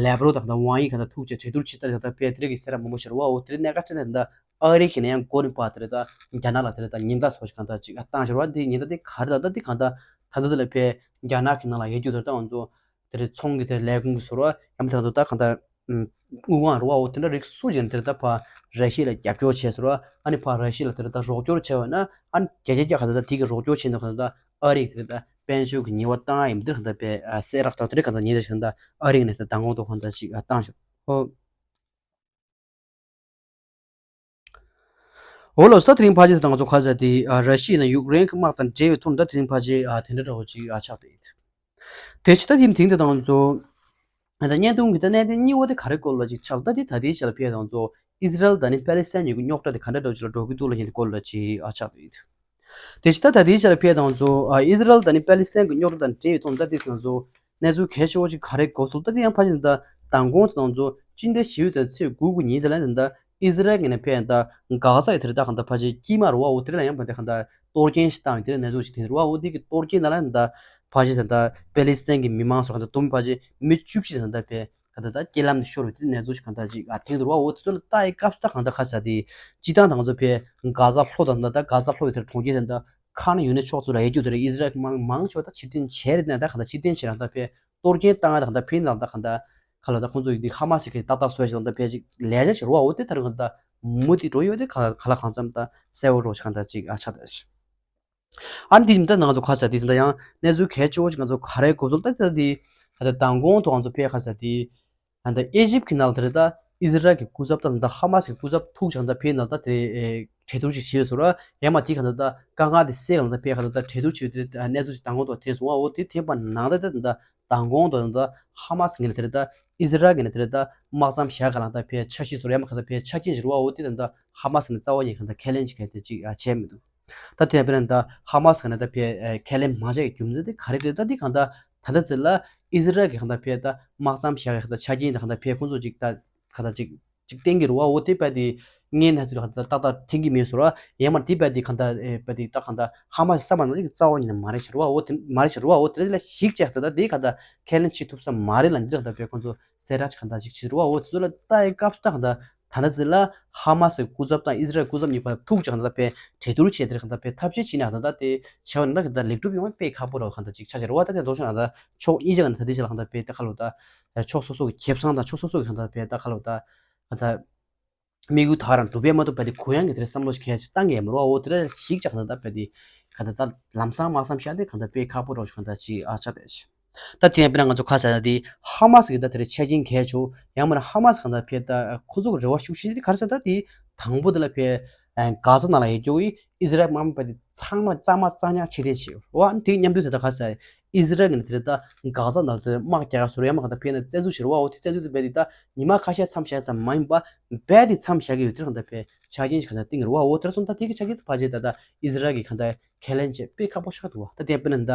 ལེབ་རོ་ད་གང་ལྟར་ཝང་ཡི་གང་ལྟར་ཐུག་ཅེས་གྲོས་བསྡུར་བྱེད་ད་གང་ལྟར་པའི་དེ་རིགས་ཀྱི་སེ་ར་མང་པོ་ཤར་བ། འོ་དེ་རིགས་གནད་འགག་ཆེ་ན་ད་ཨ་རི་གི་ནས་ཡང་གོ་ནི་པ་དེ་རེད། ད་རྒྱ་ནག་ལ་དེ་རེད། ད་ཉེན་བརྡ་སོགས་ཞིག་གང་ལྟར་ཅིག་བཏང་ཤར་བ། དེ་ཉེན་བརྡ་དེ་ག་རེ་ད་ད་དེ་གང་ལྟར་ད་ད་དེ་ལ་པའི་རྒྱ་ནག་གི་ནང་ལ་ཡོད་རྒྱུ་དེ་ད་ང་ཚོ་དེ་རེད། ཚོང་གི་དེ་ལས་ཁུངས་ཀྱི་ཟུར་བ་ཡང་མ་དེ་ད་ད་གང་ལྟར་དངུལ་ཁང་རུ་བ། འོ་དེ་འདྲ་རིགས་སུ་ཡིན་དེ་ད་ཕ་ར་ཤི་ཡ་ལ་རྒྱབ་སྐྱོར་བྱས་ཟེར་བ། ཨ་ནི་ཕ་ར་ཤི་ཡ་ལ་དེ་ད་རོགས་སྐྱོར་བྱས་བ་ན་ཨ་ནི་རྒྱ་རྒྱ་རྒྱ་ག་ད་ད་དེ་གི་རོགས་སྐྱོར་བྱས་ན་ག་ད་ད་ཨ་རི་དེ་ད་དཔལ་འབྱོར་གྱི་ཉེས་པ་བཏང་ཡ་ཡིན་དེ་ག་ད་པའི་སེ་རག་ད་དེ་ག་ད་ཉེས་ད་ཞིག་ད་ཨ་རི་ནས་ད་མདང་དགོང་དུ་ག་ད་ཅིག་བཏང་ཤག་འོ། འོ་ལགས་སོ། ད་དེ་རིང་ཕལ་ཆེར་ད་ང་ཚོ་ག་ཚ་དེ་ར་ཤི་ཡ་ནས་ཡུཀ་རེན་གྱི་དམག་དང་འབྲེལ་བའི་ཐོག་ནས་ད་དེ་རིང་ཕལ་ཆེར་དེ་འདྲ་འདྲ་བོ་ཅིག་ཆགས་བསྡད་ཡོད། དེ་ཕྱི་ད་དེ་དེང་དེ་ད་ང་ཚོ་ད་བརྙན་ཐུང་གི་ད་གནད་དོན་གཉིས་པ་དེ་ག་རེ་སྐོར་ལ་ཅིག་ཆགས། ད་དེ་ད་ལྟའི་ཆ་ལ་ཕེབས་ད་ང་ཚོ་ཨི་ཟི་རལ་དང་ནི་པ་ལི་སི་ཐན་གཉིས་ཀྱི་རྙོག་དྲ་དེ་ག་འདྲ་འདྲ་བོ་ཅིག་ལ་འགྲོ་གི་འདུག་ལབ་མཁན་དེ་སྐོར་ལ་ཅིག་ཆགས་བསྡད་ཡོད། དེ་ཕྱི་ད་ད་ལྟའི་ཆ་ལ་ཕེབས་ད་ང་ཚོ་ཨི་ཟི་རལ་དང་ནི་པ་ལི་སི་ཐན་གྱི་རྙོག་དྲ་དང་འབྲེལ་བའི་ཐོག་ནས་ད་དེ་ང་ཚོ་གནས་ཚུལ་གལ་ཆེ་བོ་ཅིག་ག་རེ་གོ་ཐུབ། ད་དེ་ཡང་ཕལ་ཆེར་ད་མདང་དགོང་དུ་ང་ཚོ་སྤྱི་ཟླ་བཞི་པའི་ཚེས་དགུ་དགུ་ཉིན་དེ་ལ་ད་ཨི་ཟི་རལ་གྱི་ནས་ཕེབས་ད་གྷ་ཛ་ཡི་དེར་ད་གང་ད་ཕལ་ཆེར་དཀྱིལ་མ་རུ་བ། འོ་དེ་ལ་ཡང་ཕལ་ཆེར་གང་ད་གཏོར་སྐྱོན་ཞིག་བཏང་བའི་དེ་ལ་གནས་ཚུལ་ཞིག་ཐོན་རུ་བ། འོ་དེ་གི་གཏོར་སྐྱོན་ནང་ལ་ད་ཕལ་ཆེར་ད་པ་ལི་སི་ཐན་གྱི་མི་མང་ཚོ་གང་ད་དུམ་ཕལ་ཆེར་མི་བཅུ་བཞི་ད་ད་ཕེབས་ག་ད་ད་རྐྱེན་ལམ་དུ་ཤོར་བའི་དེ་གནས་ཚུལ་ཞིག་གང་ད་ཅིག་ཨ་ཐེངས་དུ་རུ་བ། འོ་དེ་ཚོ་ལ་ལྟ་ཡི་སྐབས་སུ་ད་གང་ད་ཁ་ས་དེ་སྤྱི་བཏང་ད་ང་ཚོ་ཕེབས་གྷ་ཛ་ལྷོ་དང་ད་ད་གྷ་ཛ་ལྷོ་ཡི་དེར་གྲོང་ཁྱེར་དེ་ད་ཁ་ན་ཡོད་ནས་ཕྱོགས་ཚུར་ལ་ཡོད་རྒྱུ་དེ་རེད། ཨི་ཟི་རལ་མང་མང་ཆེ་བ་ད་ཕྱིར་འཐེན་བྱས་རེད། ད་གང་ད་ཕྱིར་འཐེན་བྱས་རང་ད་ཕེབས་གཏོར་སྐྱོན་བཏང་ཡ་ད་གང་ད་ཕེབས་ན་ད་གང་ད་ག་ལ་ད་ཁོང་ཚོ་ཡི་དེ་ཧ་མ་སི་གི་ཏག་ཏག་སོས་ཤིག་ད་ཕེབས་ཅིག་ལས་བྱ་ཞིག་རུ་བ། འོ་དེ་ད་རུ་གང་ད་མུ་དེ་འགྲོ་ཡོད་དེ་ག་ལ་གང་འཚམ་ད་གསལ་བོ་རོ་ཞིག་གང་ད་ཅིག་ཨ་ཆགས་ད་ཞིག་ཨ་ནི་དེ་ད་ང་ཚོ་ཁ་ས་དེ་ད་ཡང་གནས་ཚུལ་གལ་ཆེ་བོ་ཞིག་ང་ཚོ་ག་རེ་གོ་ཚུལ་ད་ད་དེ་ད་མདང་དགོང་དུ་ང་ཚོ་ཕེབས་ཁ་ས་དེ་ད་ཨེ་ཇིབ་ཀྱི་ནང་ལ་དེ་རེད། ད་ཨི་ཟི་རལ་གྱི་སྐུ་ཚབ་དང་ད་ཧ་མ་སི་གི་སྐུ་ཚབ་ཐུག་ཅིག་ད་ཕེབས་ན་ད་དེ་གྲོས་བསྡུར་ཞིག་བྱས་སོང་ར། ཡང་མ་དེ་ག་ད་ད་དཀའ་ངལ་དེ་སེལ་ལ་ད་ཕེབས་ག་ད་ད་གྲོས་བསྡུར་བྱས་དེ་གནས་ཚུལ་ཞིག་མདང་དགོང་དུ་ཐོན་སོང་བ། འོ་དེ་ཐོན་པ་ནང་ད་ད་ད་མདང་དགོང་དུ་ད་ཧ་མ་སི་ངོས་ནས་དེ་རེད། ད་ཨི་ཟི་རལ་གྱི་ནས་དེ་རེད། ད་དམག་མཚམས་བཞག་ག་ལ་ད་ཕེབས་འཆར་གཞི་སོང་ར། ཡང་མ་ག་ད་ཕེབས་ཆ་རྐྱེན་ཞིག་རུ་བ། འོ་དེ་ད་ད་ཧ་མ་སི་ནས་རྩ་བ་ཉིད་ག་ད་ཁས་ལེན་ཅིག་ག་དེ་ཅིག་བྱས་མི་འདུག་ད་དེ་ཡང་དཔེར་ན་ད་ཧ་མ་སི་ག་ནས་ད་ཕེ་ཁས་ལེན་མ་བྱས་ཀྱི་རྒྱུ་མཚན་དེ་ག་རེ་རེད། ད་འདི་གང་ད་ད་ལྟ་དེ་ལ་ཨི་ཟི་རལ་གྱི་གང་ད་ཕེ་ད་དམག་མཚམས་བཞག་གི་གང་ད་ཆ་རྐྱེན་དེ་གང་ད་ཕེ་ཁོང་ཚོ་ཅིག་ད་གང་ད་ཅིག་ཅིག་བསྟན་གྱི་རུ་བ། འོ་དེ་བས་དེ་ངའི་གནས་ཚུལ་གང་ད་ཏག་ཏག་འཐེན་གྱི་མེད་ཟེར་བ། ཡང་མ་དེ་བས་དེ་གང་ད་བས་དེ་ད་གང་ད་ཧ་མ་སི་བསམ་པ་ནང་བཞིན་རྩ་བ་ཉིད་ནས་མ་རེད་ཟེར་བ། འོ་དེ་མ་རེད་ཟེར་བ། འོ་དེ་ལ་ཞིག་ཅིག་ད་ད་དེ་གང་ད་ཁས་ལེན་བྱེད་ཐུབ་ས་མ་རེད་ལ། འདི་ད་ད་བས་ཁོང་ཚོ་གསལ་བསྒྲགས་ཅིག་གང་ད་ཅིག་བྱེད་རུ་བ། འོ་དེ་ཚོ་ལ་ལྟ་ཡི་སྐབས་སུ་ད་གང་ད་ད་ལྟ་ཚེ་ལ་ཧ་མ་སི་སྐུ་ཚབ་དང་ཨི་ཟི་རལ་སྐུ་ཚབ་གཉིས་བར་ཐུག་ཅིག་གང་ད་ཕེ་གྲོས་བསྡུར་བྱས་དེར་གང་ད་ཕེ་ཐབས་ཤེས་བྱས་ན་གང་ད་དེ་བྱས་པ་ན་ད་གང་ད་ལེགས་གྲུབ་ཡོང་བ་དཔེ་ཁག་པོ་རེད་བ། གང་ད་ཅིག་ཆ་བཞག་རུ་བ། ད་དེ་ལྡོག་ཤོག་ན་ད་ཕྱོགས་གཉིས་ཆ་གང་ད་ད་དེ་ཆ་ལ་གང་ད་ཕེ་ད་ཁ་ལོ་ད་ཕྱོགས་སོ་སོ་གི་ཁེ་བཟང་དང་ཕྱོགས་སོ་སོ་གི་གང་ད་ཕེ་ད་ཁ་ལོ་ད་གང་ད་དམིགས་ཡུལ་ད་ག་རང་འགྲུབ་པས་མ་གཏོགས་ཕེ་དེ་གུ་ཡངས་ཀྱི་དེར་བསམ་བློ་ཞིག་གལ་ཆེ་བཏང་གི་ཡོད་མ་རེད་བ། འོ་དེ་ལ་ཞིག་ཆ་གང་ད་ད་ཕེ་དེ་གང་ད་ད་ལམ་སང་མ་བསམ་བཞག་དེ་གང་ད་དཔེ་ཁག་པོ་རེད་བ། གང་ད་ཅིག་ཨ་ཆ་དེ་ད་དེ་ཡང་དཔེར་ན་ང་ཚོ་ཁ་ཟེར་ན་དེ་ཧ་མ་སི་གི་ད་དེ་རེད་ཆ་རྐྱེན་གལ་ཆེ་བོ། ཡང་མིན་ན་ཧ་མ་སི་གང་ད་ཕེ་ད་ཁོ་ཚོ་གི་རེ་བ་ཤུགས་ཆེ་དེ་ག་རེ་ཟེར་ན་ད་དེ་དང་པོ་དེ་ལ་ཕེ་གྷ་ཛ་ནང་ལ་ཡོད་རྒྱུ་གི་ཨི་ཟི་རལ་དམག་མི་ཕེ་དེ་ཚང་མ་གཙང་མ་གཙང་རྐྱང་ཕྱིར་འཐེན་བྱས་ཡོད་བ། དེ་མཉམ་དུ་དེ་ད་ག་ཟེར་ཨི་ཟི་རལ་གི་ནས་དེ་རེད། ད་གྷ་ཛ་ནང་དེ་དམག་རྒྱག་ག་ཟེར་ཡང་མ་གང་ད་ཕེ་ན་བཙན་འཛུལ་བྱེད་རུ་བ། འོ་དེ་བཙན་འཛུལ་དེ་ཕེ་དེ་ད་ཉི་མ་ཁ་ཤས་མཚམས་བཞག་ཙམ་མ་ཡིན་པ་རྦད་དེ་མཚམས་བཞག་གི་ཡོད། དེ་གང་ད་ཕེ་ཆ་རྐྱེན་ཞིག་གང་ད་བཏིང་རུ་བ། འོ་དེར་སོང་ད་དེ་གི་ཆ་རྐྱེན་དེ་ཕལ་ཆེར་ད་ད་ཨི་ཟི་རལ་གི་གང་ད་ཁས་ལེན་བྱེད་དཔེ་ཁག་པོ་ཆགས་འདུག་བ། ད་དེ་དཔེར་ན་ད་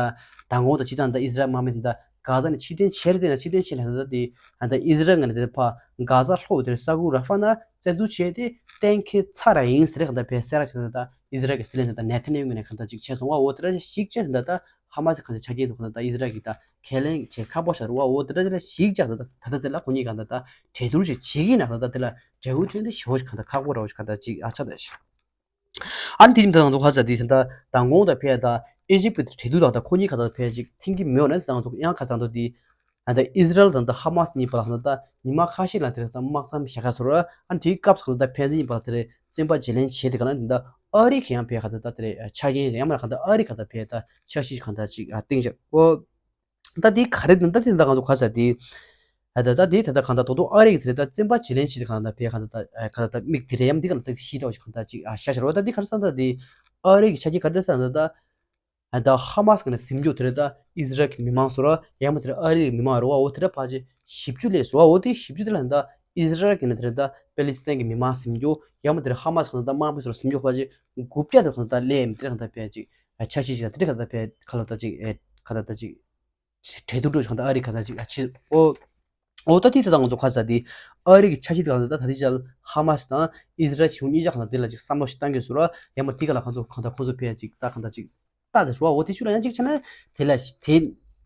མདང་དགོང་དང་སྤྱི་བཏང་ད་ཨི་ཟི་རལ་དམག་མི་དེ་ད་གྷ་ཛ་ནས་ཕྱིར་འཐེན་བྱས་རེད། དེ་ན་ཕྱིར་འཐེན་བྱས་ལ་ད་ད་དེ་ད་ཨི་ཟི་རལ་ངོས་ནས་དེ་ཕ་གྷ་ཛ་ལྷོ་དེར་ས་ཁུལ་ར་ཧྥ་ནང་བཙན་འཛུལ་བྱས་ཏེ་གཏན་འཁེལ་ཚར་ར་ཡིན་ཟེར་གང་ལྟར་བས་གསལ་བསྒྲགས་བྱས་ད་ད་ཨི་ཟི་རལ་གི་སྲིད་བློན་ད་ད་ནེ་ཐན་ཡ་ཧུ་ངོས་ནས་གང་ལྟར་ཅིག་བྱས་སོང་བ། འོ་དེ་འདྲ་ཞིག་བྱས་ད་ད་ཧ་མ་སི་གང་ལྟར་ཆ་རྐྱེན་དུ་གང་ལྟར་ད་ཨི་ཟི་རལ་གི་ད་ཁས་ལེན་བྱེད་ཁག་པོ་ཆགས་རེད་བ། འོ་དེ་འདྲ་དེ་ལ་ཞིག་བྱས་ད་ད་ད་ད་དེ་ལ་ཁོ་གཉིས་གང་ལྟར་ད་གྲོས་བསྡུར་ཞིག་བྱེད་ཀྱི་ཡིན་ན་གང་ལྟར་ད་དེ་ལ་འབྲས་བུ་ཐོན་ཏེ་ཞེ་པོ་ཞིག་གང་ལྟར་ཁག་པོ་རེད་བ། ཞིག་གང་ལྟར་ཅིག་ཨ་ཆ་ད་ཞིག་ཨ་ནི་དེ་རིང་ད་ང་ཚོ་ཁ་ཚ་དེ་ད་མདང་དགོང་ད་ཕེ་ད་ཨེ་ཇིབ་ཀྱི་གྲོས་བསྡུར་ལ་ད་ཁོ་གཉིས་ཁ་ཚ་ཕེ་ཅིག་མཐུན་གྱི་མེད་པ་ན་ད་ང་ཚོ་ཡང་ཁ་ཚ་ཚང་དུ་དེ་ ཨ་ད་ཨི་ཟི་རལ་དང་ད་ཧ་མ་སི་གཉིས་བར་ལ་ད་ཉི་མ་ཁ་ཤས་ལ་དེར་ད་དམག་མཚམས་བཞག་ཁ་སོ་ར། ཨ་དེའི་སྐབས་སུ་ད་ཕན་ཚུན་གཉིས་བར་དེར་བཙན་པ་བརྗེ་ལེན་བྱས་དེ་ག་ལ་ད་ཨ་རི་གི་ཡང་ཕེ་ཁ་ད་ད་དེར་ཆ་རྐྱེན་ཡང་མ་ཁ་ད་ཨ་རི་ཁ་ད་ཕེ་ད་འཆར་གཞི་ག་ད་ཅིག་ཨ་བཏིང་བཞག་ཨོ། ད་དེ་ག་རེ་ད་དེ་ད་གང་དུ་ག་ས་དེ། ད་ད་དེ་ད་ད་གང་ད་དོ་དོ་ཨ་རི་གི་དེ་ད་བཙན་པ་བརྗེ་ལེན་བྱས་དེ་ག་ད་ཕེ་ག་ད་ག་ད་ད་མིག་དེ་རེ་ཡམ་དེ་ག་ད་ཤི་རོ་ག་ད་ཅིག་ཨ་ཤ་ཤ་རོ། ད་དེ་ག་རེ་ས་ད་དེ་ཨ་རི་གི་ཆ་རྐྱེན་ག་རེ་ད་ས་ད་ད། ད་ཧ་མ་སི་གི་ནས་ཟིན་རྒྱུ་དེ་རེད། ད་ཨི་ཟི་རལ་གྱི་མི་མང་སོ་ར་ཡང་མ་དེ་རེད། ཨ་རི་གི་མི་མང་རེད་བ། འོ་དེ་རེད་ཕལ་ཆེར་བཞི་བཅུ་ལས་སོ་བ། འོ་དེ་བཞི་བཅུ་དེ་ལ་ད་ཨི་ཟི་རལ་གྱི་ནས་དེ་རེད། ད་པེ་ལི་སི་ཐན་གྱི་མི་མང་ཟིན་རྒྱུ་ཡང་མ་དེ་རེད། ཧ་མ་སི་གི་ནས་ད་དམག་མི་སོ་ར་ཟིན་རྒྱུ་ཕལ་ཆེར་དགུ་བརྒྱ་དེ་ཁོ་ན་ད་ལས་མི་དེ་རེད་ད་ཕལ་ཅིག་ཆ་ཤས་ཅིག་ད་དེ་རེད་ག་ད་ཕལ་ཁ་ལོ་ད་ཅིག་ཨེ་ཁ་ད་ད་ཅིག་འབྲེལ་གཏུག་འགྲོ་ཆོག་ད་ཨ་རི་ག་ད་ཅིག་ཨ་ཆེ་ཨོ། འོ་ད་དེ་ད་ང་ཚོ་ཁ་ས་དེ་ཨ་རི་གི་ཆ་ཤས་དེ་ག་ད་ད་དེ་ཅལ་ཧ་མ་སི་དང་ཨི་ཟི་རལ་གཞུང་གཉིས་ཆ་ག་ད་དེ་ལ་ཅིག་བསམ་བློ་ཞིག་བཏང་གི་སོ་ར་ཡང་མ་དེ་ག་ལ་ཁོང་ཚོ་གང་ད་ཁོང་ཚོ་ཕལ་ཅིག་ད་གང་ད་ཅིག་ལྟ་དེ་ཧྲུ་བ། འོ་དེ་ཆུ་ལ་ཡང་གཅིག་བྱས་ན་དེ་ལ་དེ་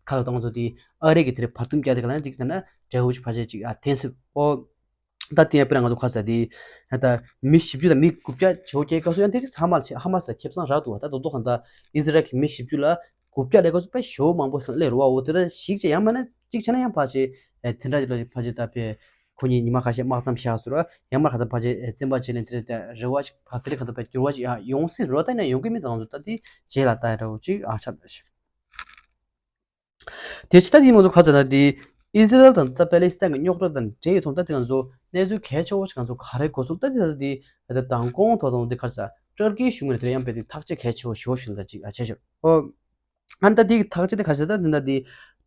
ཁ་ལ་དང་ཚོ་དེ་ཨ་རི་གི་དེ་རེད་བར་འདུམ་རྒྱག་དེ་ག་ལ་ཡང་གཅིག་བྱས་ན་འབྲས་བུ་ཕལ་ཆེར་གཅིག་ཨ་འཐེན་སྲིད། ཨོ་ད་དེ་ཡང་དཔེར་ན་ང་ཚོ་ཁ་ས་དེ་ད་མི་བཞི་བཅུ་དང་མི་དགུ་བརྒྱ་ཇོ་ཀའི་སྐབས་སུ་ཡང་དེ་ཧ་མ་ཧ་མ་ས་ཁེ་བཟང་རག་འདུག་ད་དོ་དོ་གང་ད་ཨི་ཟི་རལ་གི་མི་བཞི་བཅུ་ལ་དགུ་བརྒྱ་ལས་སྐབས་སུ་དཔེ་ཞོ་མང་པོ་ལས་རུ་བ། འོ་དེ་ལ་ཞིག་ཅེ་ཡང་མ་ན་གཅིག་བྱས་ན་ཡང་ཕལ་ཆེར་དེ་འདྲ་ཅིག་ལ་ཕལ་ཆེར་ད་དཔེ། ཁོ་གཉིས་ཉི་མ་ཁ་ཤས་དམག་མཚམས་བཞག་ཟེར་བ། ཡང་མ་ཁ་ད་ཕལ་ཆེར་བཙན་པ་བྱས་ནས་དེ་རེད་དེ་རེ་བ་ཞིག་ཕ་དེ་རེད་ཁ་ད་ཕལ་འགྱུར་བ་ཞིག་ཡོང་སྲིད་རོ། ད་ཡིན་ན་ཡོང་གི་མི་དང་ཚོ་ད་དེ་རྗེས་ལ་ལྟ་ཡ་འདྲ་བོ་ཅིག་ཨ་ཆགས་འདུག་ཞིག་དེ་ཕྱི་ད་དེ་མ་གཏོགས་ཁ་ཚ་ན་དེ་ཨི་ཟི་རལ་དང་ད་པེ་ལེ་སི་ཐན་གྱི་རྙོག་དྲ་དང་འབྲེལ་ཡོད་ཐོག་ད་དེ་ང་ཚོ་གནས་ཚུལ་གལ་ཆེ་བོ་ཞིག་ང་ཚོ་ག་རེ་འགོ་ཚུགས་ད་དེ་ད་དེ་ད་མདང་དགོང་ཐོག་དང་དེ་ཁ་ཚ་ཏུར་ཀིའི་གཞུང་ངོས་ནས་དེ་ཡང་དཔེ་དེ་ཐག་གཅོད་གལ་ཆེ་བོ་ཞེ་བོ་ཞིག་ད་ཅིག་ཨ་ཆེ་ཤོས་ཨོ། ཨ་ནི་ད་དེ་གི་ཐག་གཅོད་དེ་ག་ཞིག་ད་དེ་འདྲ་དེ་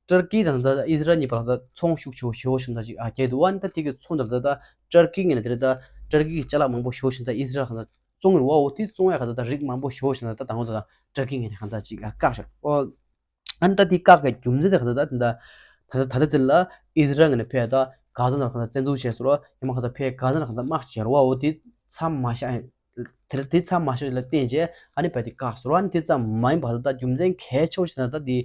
ཏུར་ཀི་དང་ད་ཨི་ཟི་རལ་གཉིས་བར་ལ་ད་ཚོང་ཤུགས་ཆེ་བོ་ཞེ་བོ་ཞིག་འདྲ་ཅིག་ཨ་རྒྱག་འདུག་ཨ་ནི་ད་དེ་གི་ཚོང་འདི་ལ་ད་ད་ཏུར་ཀི་ངོས་ནས་དེ་རེད་ད་ཏུར་ཀི་གི་ཅ་ལག་མང་པོ་ཞེ་བོ་ཞིག་ད་ཨི་ཟི་རལ་གང་ད་བཙོང་གི་རེད་བ། འོ་དེ་བཙོང་ཡ་ག་ད་ད་རིགས་མང་པོ་ཞེ་བོ་ཞིག་ད་ད་དང་པོ་ད་ད་ཏུར་ཀི་ངོས་ནས་གང་ད་ཅིག་ཨ་བཀག་ཤག་ཨོ། ཨ་ནི་ད་དེ་བཀག་གི་རྒྱུ་མཚན་དེ་ག་ད་ད་དེ་འདྲ་ད་ད་ད་དེ་ལ་ཨི་ཟི་རལ་ངོས་ནས་ཕེ་ད་གྷ་ཟ་ནང་གང་ད་བཙན་འཛུལ་བྱས་སོང་ར་ཡང་མ་གང་ད་ཕེ་གྷ་ཟ་ནང་གང་ད་དམག་བྱས་རེད་བ། འོ་དེ་མཚམས་མ་བཞག་དེར་དེ་མཚམས་མ་བཞག་ལ་བརྟེན་བྱས་ཨ་ནི་བས་དེ་བཀག་ཟེར་བ། ཨ་ནི་དེ་ཙམ་མ་ཡིན་པར་ད་རྒྱུ་མཚན་གལ་ཆེ་བོ་ཞིག་ན་ད་དེ་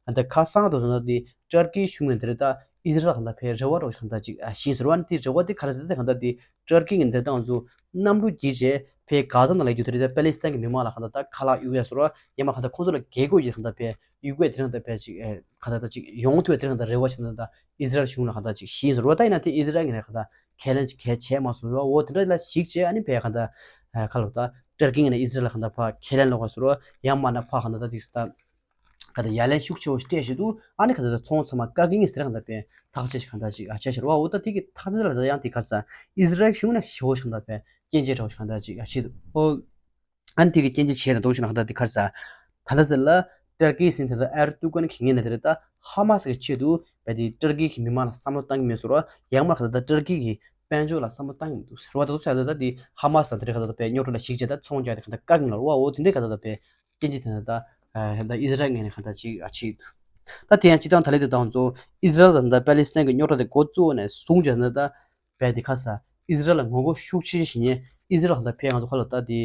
ད་ཁ་སང་དུ་ད་དེ་ཏུར་ཀིའི་གཞུང་ནས་དེར་ད་ཨི་ཟི་རལ་གང་ད་ཕའི་རེ་བ་རོགས་གང་ད་ཅིག་ཤེས་ཟེར་བ། ཨ་ནི་དེ་རེ་བ་དེ་ག་རེ་ཟེར་ད་གང་ད་དེ་ཏུར་ཀི་ངས་དེ་ད་ང་ཚོ་གནམ་གྲུ་བརྒྱུད་བྱས་ཕའི་གྷ་ཟ་ནང་ལ་ཡོད་དེ་རེད། ད་པེ་ལེ་སི་ཐན་གྱི་མི་མང་ལ་གང་ད་ད་ཁ་ལག་གཡུག་ཡ་ཟེར་བ། ཡང་མ་གང་ད་ཁོང་ཚོ་ལ་རྒྱལ་སྒོ་ཡོད་གང་ད་ཕའི་གཡུག་པའི་དེ་རང་ད་ཕའི་ཅིག་གང་ད་ད་ཅིག་ཡོང་ཐུབ་པའི་དེ་རང་ད་རེ་བ་ཞིག་ད་ད་ཨི་ཟི་རལ་གཞུང་ལ་གང་ད་ཅིག་ཤེས་ཟེར་བ། ད་ཡིན་ན་དེ་ཨི་ཟི་རལ་ངས་གང་ད་ཁས་ལེན་གལ་ཆེ་མ་སོང་རོ། འོ་དེ་འདྲ་ལ་ཞིག་བྱས་ཨ་ནི་ཕའི་གང་ད་ཁ་ལོ་ད་ཏུར་ཀི་ངོས་ནས་ཨི་ཟི་རལ་ལ་གང་ད་ཕ་ཁས་ལེན་ལོག་ག་ཟེར་རོ། ཡང་མ་ན་ཕ་གང་ད་ད་ཅིག་ད་གང་ད་ཡ་ལན་ཤུགས་ཆེ་བོ་ཞིག་སྤྲད་བཞིན་དུ་ཨ་ནི་གང་ད་ད་ཚོང་ཚང་མ་བཀག་གི་ཡིན་ཟེར་གང་ད་ཕའི་ཐག་གཅོད་ཞིག་གང་ད་ཅིག་ཨ་བྱས་ཤར་བ། འོ་ད་དེ་གི་ཐག་གཅོད་ལ་ད་ཡང་དེ་ག་ས་ཨི་ཟི་རལ་གཞུང་ནས་ཞེ་བོ་ཞིག་གང་ད་ཕའི་སྐྱོན་བརྗོད་འདྲ་བོ་ཞིག་གང་ད་ཅིག་ཨ་བྱས་འདུག་འོ། ཨ་ནི་དེ་གི་སྐྱོན་བརྗོད་བྱས་ན་འདུག་ཞེ་ན་གང་ལྟར་དེ་ག་རེ་ཟ། ད་ལྟ་ཟེར་ལ་ཏུར་ཀི་སྲིད་འཛིན་ད་ལྟ་ཨེར་ཏུ་ཀན་གྱིས་ངས་ན་དེ་རེད་ད་ཧ་མ་སི་གི་ཆེད་དུ་བས་དེ་ཏུར་ཀི་གི་མི་མང་ལ་བསམ་བློ་བཏང་གི་མེད་ཟེར་བ། ཡང་མ་ག་ད་ལྟ་ཏུར་ཀི་གི་དཔལ་འབྱོར་ལ་བསམ་བློ་བཏང་གི་མི་འདུག་ཟེར་བ། ད་དུ་ཚོད་ད་ལྟ་དེ་ཧ་མ་སི་དང་དེ་རེད་ག་ད་ལྟ་བས་རྙོག་དྲ་ལ་ཞིག་བྱས་ད་ཚོང་རྒྱག་དེ་ག་ད་བཀག་གི་ལ་རུ་བ། འོ་དེ་འདྲས་ག་ད་ལྟ་བས་སྐྱོན་བརྗོད་དེ་ད་ད་ཨི་ཟི་རལ་ངོས་ནས་ག་ད་ཅིག་ཨ་ཆེ་འདུག་ད་དེ་ཡང་སྤྱི་བཏང་ད་ལེ་དེ་དང་ཚོ་ཨི་ཟི་རལ་དང་ད་པེ་ལེ་སི་ཐན་གི་རྙོག་དྲ་དེ་འགོ་བཙུགས་ནས་བཟུང་བྱས་ད་ད་བས་དེ་ག་ས་ཨི་ཟི་རལ་ལ་ངོ་རྒོལ་ཤུགས་ཆེ་བྱེད་ཉེན་ཨི་ཟི་རལ་ག་ད་བས་ང་ཚོ་ཁ་ལ་ད་དེ་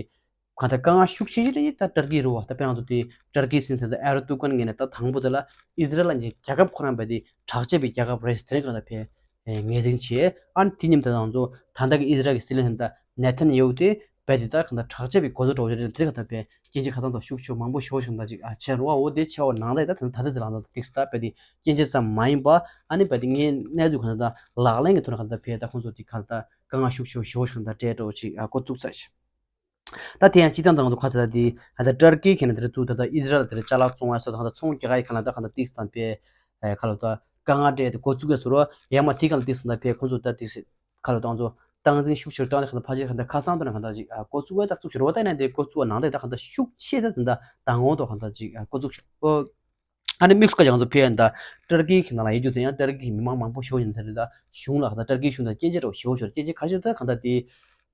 གང་ལྟར་དཀའ་ངལ་ཤུགས་ཆེ་ཞིག་རེད། ད་ཏུར་ཀི་རུ་བ་ད་དཔེར་ན་ང་ཚོ་དེ་ཏུར་ཀི་སྲིད་འཛིན་ད་ཨེར་ཏུ་ཀན་ངོས་ནས་ད་དང་པོ་དེ་ལ་ཨི་ཟི་རལ་ལ་ནི་རྒྱལ་ཁབ་ཁོ་རང་བས་དེ་དྲག་ཆས་པའི་རྒྱལ་ཁབ་རེད་ཟེར་དེ་གང་ལྟར་བས་ངོས་འཛིན་བྱས། ཨ་ནི་དེ་མཉམ་དུ་ང་ཚོ་ད་ལྟ་གི་ཨི་ཟི་རལ་གྱི་སྲིད་བློན་ད་ནེ་ཐན་ཡ་ཧུ་དེ་བས་དེ་ད་གང་ལྟར་དྲག་ཆས་པའི་འགོ་གཙོ་འདྲ་བོ་ཞིག་རེད། དེ་གང་ལྟར་བས་སྐྱོན་བརྗོད་ཁ་ཚང་དང་ཤུགས་ཆེ་མང་པོ་ཞེ་བོ་ཞིག་གང་ལྟར་ཅིག་ཨ་ཆེ་རུ་བ། འོ་དེ་ཆེ་བ་ནང་ད་ད་ད་ད་ཟེར་ལ་ད་ཏིག་ས་ད་བས་དེ་སྐྱོན་བརྗོད་ཙམ་མ་ཡིན་པ་ཨ་ནི་བས་དེ་ངས་གནས་ཚུལ་གང་ལྟར་ལག་ལེན་གྱི་ཐོག་ནས་གང་ལྟར་བས་ད་ཁོང་ཚོ་དེ་གང་ལྟར་དཀའ་ངལ་ཤུགས་ཆེ་བོ་ཞེ་བོ་ཞིག་གང་ལྟར་སྤྲད་འགྲོ་ཅིག་ཨ་འགོ་བཙུགས་ཚར་ཤག་ད་དེ་ཡང་སྤྱི་བཏང་དང་ང་ཚོ་ཁ་ཚ་དེ་ད་ལྟ་ཏུར་ཀི་ཁེ་ན་དེར་ཚུགས་ད་ལྟ་ཨི་ཟི་རལ་དེར་ཅ་ལག་བཙོང་བ་སོགས་དང་ད་ཚོང་རྒྱག་ཡ་ཁ་ན་ད་ག་ད་ཏིག་སང་པའི་ཁ་ལོ་ད་དཀའ་ངལ་སྤྲད་དེ་འགོ་བཙུགས་ཡ་སོ་རོ། ཡང་མ་དེ་ག་ལ་ཏིག་སང་ད་པའི་ཁོ་ཚོ་ད་ཏིག་སི་ཁ་ལོ་ད་ང་ཚོ་སྟངས་འཛིན་ཤུགས་ཆེར་བཏང་ནས་ཁ་ད་ཕ་ཆེ་ཁ་ད་ཁ་སང་དུ་ན་ཁ་ད་ཅིག་འགོ་བཙུགས་ཡ་ད་བཙུགས་ཆེ་རོ། ད་ན་དེ་འགོ་བཙུགས་བ་ནང་དེ་ད་ཁ་ད་ཤུགས་ཆེ་ད་ད་དང་འོང་དོ་ཁ་ད་ཅིག་འགོ་བཙུགས་ཆེ་ཨོ། ཨ་ནི་དམིགས་སུ་བཀར་ཡང་ཚོ་ཕེ་ཡན་ད་ཏུར་ཀི་གི་ནང་ལ་ཡོད་རྒྱུ་དེ་ཡང་ཏུར་ཀི་གི་མི་མང་མང་པོ་ཞེ་བོ་ཡིན་ད་རེད། ད་གཞུང་ལ་ད་ཏུར་ཀི་གཞུང་དང་སྐྱོན་བརྗོད་རོགས་ཞེ་བོ་ཞོར་སྐྱོན་བརྗོད་ཁ་ཤས་ད་གང་ལྟར་དེ་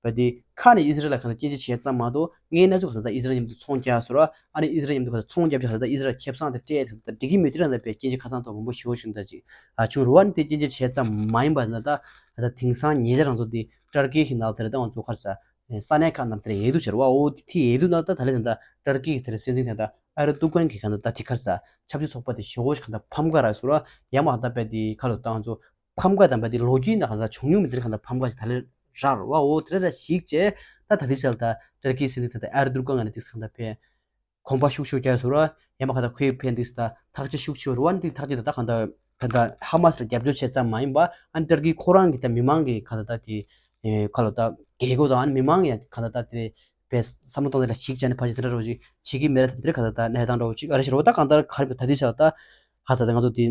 བས་དེ་ཁ་ནས་ཨི་ཟི་རལ་ལ་གང་ལྟར་སྐྱོན་བརྗོད་བྱས་ཙམ་མ་གཏོགས་ངའི་གནས་ཚུལ་གང་ལྟར་ཨི་ཟི་རལ་མཉམ་དུ་ཚོང་རྒྱག་ཟེར་བ། ཨ་ནི་ཨི་ཟི་རལ་མཉམ་དུ་གང་ལྟར་ཚོང་རྒྱབ་བྱས་ད་ཨི་ཟི་རལ་ཁེ་བཟང་དེ་སྤྲད་ད་འགྲིག་གི་མེད་དུས་ད་བས་སྐྱོན་བརྗོད་ཁ་སང་ཐོག་མང་པོ་ཞེ་བོ་ཞིག་ད་ཅིག་ཨ་བྱུང་རོགས། ཨ་ནི་དེ་སྐྱོན་བརྗོད་བྱས་ཙམ་མ་ཡིན་པ་ན་ད་ད་དེང་སང་ཉེ་ཆར་རང་ཚོ་དེ་ཏུར་ཀི་གི་ནང་དེར་ད་ང་ཚོ་ཁར་ས་ས་གནས་ཁག་ནང་དེར་ཡེ་དུ་ཆེར་བ། འོ་དེ་ཡེ་དུ་ན་ད་ད་ལེ་ད་ད་ཏུར་ཀི་གི་དེར་སྲིད་འཛིན་དེ་ད་ཨ་རི་ཏུ་ཀན་གི་གང་ད་ད་དེ་ཁར་ས་ཆབ་སྲིད་ཚོགས་པ་དེ་ཞེ་བོ་ཞིག་གང་ལྟར་ཕམ་ཁ་རག་སོང་ར། ཡང་མ་གང་ལྟར་བས་དེ་ཁ་ལོ་བཏང་ཚོ་ཕམ་ཁ་དང་བས་དེ་ལོ་རྒྱུས་ནང་གང་ལྟར་བྱུང་མྱོང་མི་དེར་གང་ལྟར་ཕམ་ཁ་ཞིག་ད་ལེ་རག་རོ་བ། འོ་དེ་ར་ཞིག་བྱས་ད་ད་དེ་ཆ་ལ་ད་ཏུར་ཀི་སྲིད་འཛིན་དེ་ད་ཨ་རི་ཏུར་ཀ་ང་ནས་དེ་གང་ལྟར་བས་གོམ་པ་ཤུགས་ཤུགས་རྒྱག་སོང་ར། ཡང་མ་གང་ལྟར་ཁོའི་ཕན་དེ་ད་ཐག་གཅོད་ཤུགས་ཆེ་རུ་བ་ནི་དེ་ཐག་གཅོད་ད་ད་གང་ལྟར་ ག་ད་ཧ་མ་སི་ལ་རྒྱབ་སྐྱོར་བྱས་ཙམ་མ་ཡིན་པ་ཨ་ནི་ཏུར་ཀི་ཁོ་རང་གི་ད་མི་མང་གི་ག་ད་ད་དེ་ཁ་ལོ་ད་རྒྱལ་སྒོ་དང་ཨ་ནི་མི་མང་གི་ག་ད་ད་དེ་པའི་བསམ་བློ་གཏོང་དེ་ལ་ཞིག་བྱས་ནས་ཕ་ཅི་དེ་འདྲ་རོ་ཅིག་བྱེད་ཀྱི་མེད་ར་དེ་འདྲ་ག་ད་ད་གནས་སྟངས་རོ་ཅིག་ཨ་རེ་ཤི་རོ་ད་གང་ལྟར་ག་རེ་ད་དེ་ཆ་ད་ཧ་ས་ད་ང་ཚོ་དེ།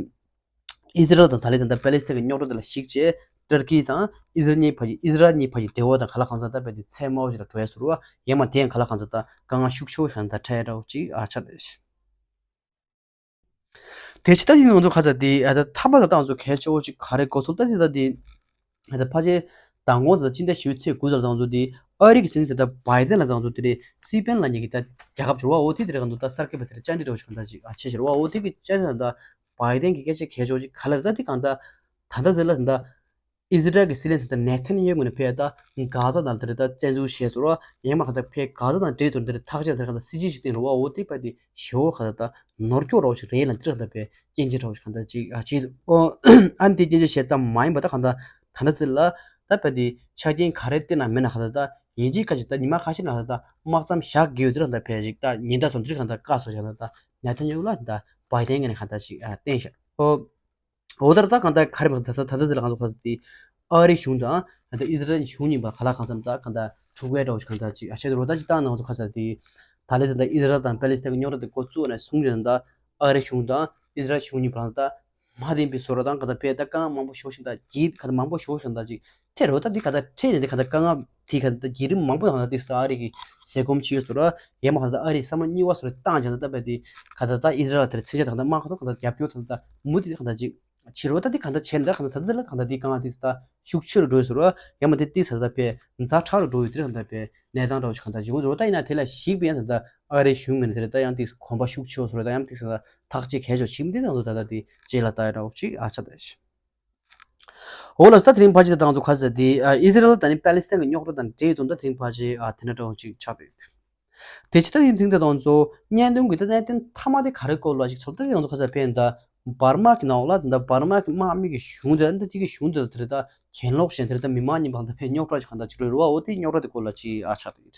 ཨི་ཟི་རལ་དང་ད་ལན་དང་ད་པེ་ལེ་སི་ཐན་གྱི་རྙོག་དྲ་དེ་ལ་གཞིགས་བྱས་ཏུར་ཀི་དང་ཨི་ཟི་རལ་གཉིས་བར་གྱི་ཨི་ཟི་རལ་གཉིས་བར་གྱི་འབྲེལ་བ་དང་ག་ལ་གང་འཚམ་ད་རྦད་དེ་ཚད་དམའ་བོ་ཞིག་ལ་འགྲོ་ཡ་ཟེར་བ་ཡང་མ་དེ་ཡང་ག་ལ་གང་འཚམ་ད་དཀའ་ངལ་ཤུགས་ཆེ་བོ་ཞིག་ད་འཕྲད་འདྲ་བོ་ཅིག་ཨ་ཆགས་བསྡད་ཤག་དེ་ཕྱི་ད་ཡིན་ང་ཚོ་ཁ་ཚ་དེ་ཨ་ད་ཐ་མ་ད་ད་ང་ཚོ་གལ་ཆེ་བོ་ཅིག་ག་རེ་གོ་ཐུབ་ད་དེ་ད་དེ་ཨ་ད་ཕ་ཆེ་མདང་དགོང་དང་སྤྱི་ཟླ་བཞི་པའི་ཚེས་དགུ་ཚར་ད་ང་ཚོ་དེ་ཨ་རི་གི་སྲིད་འཛིན་དེ་ད་བྷའི་ཏན་ལ་ད་ང་ཚོ་དེ་རེད་སི་པེན་ལ་ཉེ་གི་ད་རྒྱལ་ཁབ་ཅིག་རེད་བ། འོ་དེ་དེ་རེད་ག་ང་ཚོ་ད་གསར་འགོད་པ་དེ་རེད་བཅར་འདྲི་འདྲ་བོ་ཞིག་གང་ད་ཅིག་ཨ་ཆེ་ཞིག་རེད་བ། འོ་དེ་གི་བཅར་ད་ད། བྷའི་ཏན་གྱི་སྐད་ཆ་གལ་ཆེ་བོ་ཅིག་ག་ལ་རེད་ད་འདི་གང་ལྟར་ད་ལྟ་ཚེ་ལ་ད་ལྟ་ཨི་ཟི་རལ་གྱི་སྲིད་བློན་ད་ལྟ་ནེ་ཐན་ཡ་ཧུ་ངོས་ནས་ཕེབས་ད་གྷ་ཟ་དང་དེ་རེད་ད་བཙན་འཛུལ་བྱས་སོང་ར། ཡང་མ་གང་ལྟར་ཕེབས་གྷ་ཟ་དང་འབྲེལ་དུ་འདིར་ཐག་བཅད་དེར་གང་ལྟར་སྲིད་ཇུས་ཤིག་བཏིང་རུ་བ། འོ་དེ་པ་དེ་ཞེ་བོ་གང་ལྟར་ད་ནོར་སྐྱོ་རོགས་ཤིག་རེད་ལ་འདིར་གང་ལྟར་པས་སྐྱེན་ཅི་རོགས་ཤིག་གང་ལྟར་ཅིག་ཨ་ཅིག་ཨོ་ཨ་ནི་དེ་སྐྱེན་ཅི་བྱས་ཙམ་མ་ཡིན་པ་ད་གང་ལྟར་ད་ལྟ་ཚེ་ལ་ད་པ་དེ་ཆ་རྐྱེན་ག་རེ་བལྟས་ན་མེད་ན་གང་ལྟར་ད་ཡིན་གཅིག་ཁ་ཅིག་ད་ཉི་མ་ཁ་ཤས་ན་གང་ལྟར་ད་དམག་མཚམས་བཞག་དགོས་ཡོད་དེ་རང་ད་ཕེབས་ཅིག་ད་ཉིན་ད་སོང་འདིར་གང་ལྟར་བཀག་སོང་ཞག་ན་ད། ནེ་ཐན་ཡ་ཧུ་ལ་ད་བྷའི་ཏན་ངོས་ནས་གང་ལྟར་ཅིག་བསྟན་ཤག་འོ་ད་ད་གང་ལྟར་ག་རེ་མ་ད་ད་ད་ད་ལ་གང་ལྟར་ག་ཚོད་དེ་ཨ་རི་གཞུང་དང་ད་ཨི་ཟི་རལ་གཞུང་གཉིས་བར་ག་ལ་གང་འཚམ་ད་གང་ལྟར་འཁྲུག་པའི་འདྲ་བོ་ཞིག་གང་ལྟར་ཅིག་ཨ་ཆེ་རོ་ད་ཅིག་བཏང་ན་ང་ཚོ་ག་ཚོད་དེ་ད་ལས་ད་ཨི་ཟི་རལ་དང་པེ་ལེ་སི་ཐན་གྱི་རྙོག་དྲ་དེ་འགོ་བཙུགས་ནས་བཟུང་བྱས་ད་ཨ་རི་གཞུང་དང་ཨི་ཟི་རལ་གཞུང་གཉིས་བར་ད་མ་བདེན་པའི་བཟོ་འདྲ་དང་གང་ལྟར་ཕེ་ད་དཀའ་ངལ་མང་པོ་ཞིག་ཞིག་ད་གྱིས་གང་ལྟར་མང་པོ་ཞིག་ཞིག་ད་ཅིག་ཁྲེ་རོ་ད་འདི་ག་ད་ཁྲེ་ནས་འདི་ག་ད་དཀའ་ངལ་དེ་ག་ད་བརྒྱུད་རིམ་མང་པོ་ཡང་ད་འདི་ས་ཨ་རི་གི་ཟས་སྐོམ་ཆེ་ཡོད་སོ་ར། ཡང་མ་ག་ད་ཨ་རི་ས་མ་གཉིས་པ་སོ་ར་བཏང་ཅང་ད་པ་དེ་ག་ད་ད་ཨི་ཟི་རལ་དེར་ཚིག་ཆ་ད་ག་ད་མ་ག་ད་ག་ད་རྒྱབ་སྐྱོར་ད་ད་མུ་དེ་ག་ད་ཅིག་ཕྱི་རོ་ད་འདི་ག་ད་ཆེ་ན་ད་ག་ད་ད་ད་ལ་ག་ད་འདི་གང་ང་འདི་ད་ཤུགས་ཆེ་རུ་འགྲོ་སོ་ར། ཡང་མ་དེ་ཏིག་ས་ད་པས་ཛ་དྲག་རུ་འགྲོ་ཡོད་དེ་ག་ད་པས་གནས་སྟངས་འདྲ་བོ་ཞིག་ག་ད་ཅིག་འོང་རོ། ད་ཡིན་ན་དེ་ལ་ཞིག་པས་ཡང་ད་ད་ཨ་རི་གཞུང་ངོས་ནས་དེ་ད་ཡང་ཏིག་གོམ་པ་ཤུགས་ཆེ་སོ་ར། ད་ཡང་ཏིག་ས་ད་ཐག་གཅོད་གལ་ཆོག་ཆིམ་དེ་ད་ད་ད་དེ་རྗེས་ལ་ད་ཡ་འདྲ་བོ་ཅིག་ཨ་ཆ་ད་ཤི། འོ་ལགས་སོ། ད་དེ་རིང་ཕལ་ཆེར་ད་ང་ཚོ་ག་ཚོད་དེ་ཨ་ཨི་ཟི་རལ་དང་ནི་པ་ལི་སི་ཐན་གྱི་རྙོག་དྲ་དང་འབྲེལ་ཡོད་དུ་ད་དེ་རིང་ཕལ་ཆེར་ཨ་དེ་འདྲ་འདྲ་བོ་ཅིག་ཆགས་ཡོད། དེ་ཕྱི་ད་དེ་རིང་དེ་ད་ང་ཚོ་བརྙན་ཐུང་གི་ད་གནད་དོན་མཐའ་མ་དེ་ག་རེ་སྐོར་ལ་ཅིག་ཚོད་ད་དེ་ང་ཚོ་ག་ཚོད་ཕན་ད་འབར་མ་གི་ནང་ལ་ད་འབར་མ་གི་དམག་མི་གི་གཞུང་དེ་ད་དེ་གི་གཞུང་དེ་ད་དེ་ད་གྱེན་ལོག་བཞིན་དེ་ད་མི་མང་གཉིས་བར་ད་ཕན་རྙོག་དྲ་ཅིག་གང་ད་ཅིག་རེད་རུ་བ། འོ་དེ་རྙོག་དྲ་དེ་སྐོར་ལ་ཅིག་ཨ་ཆགས་ཡོད།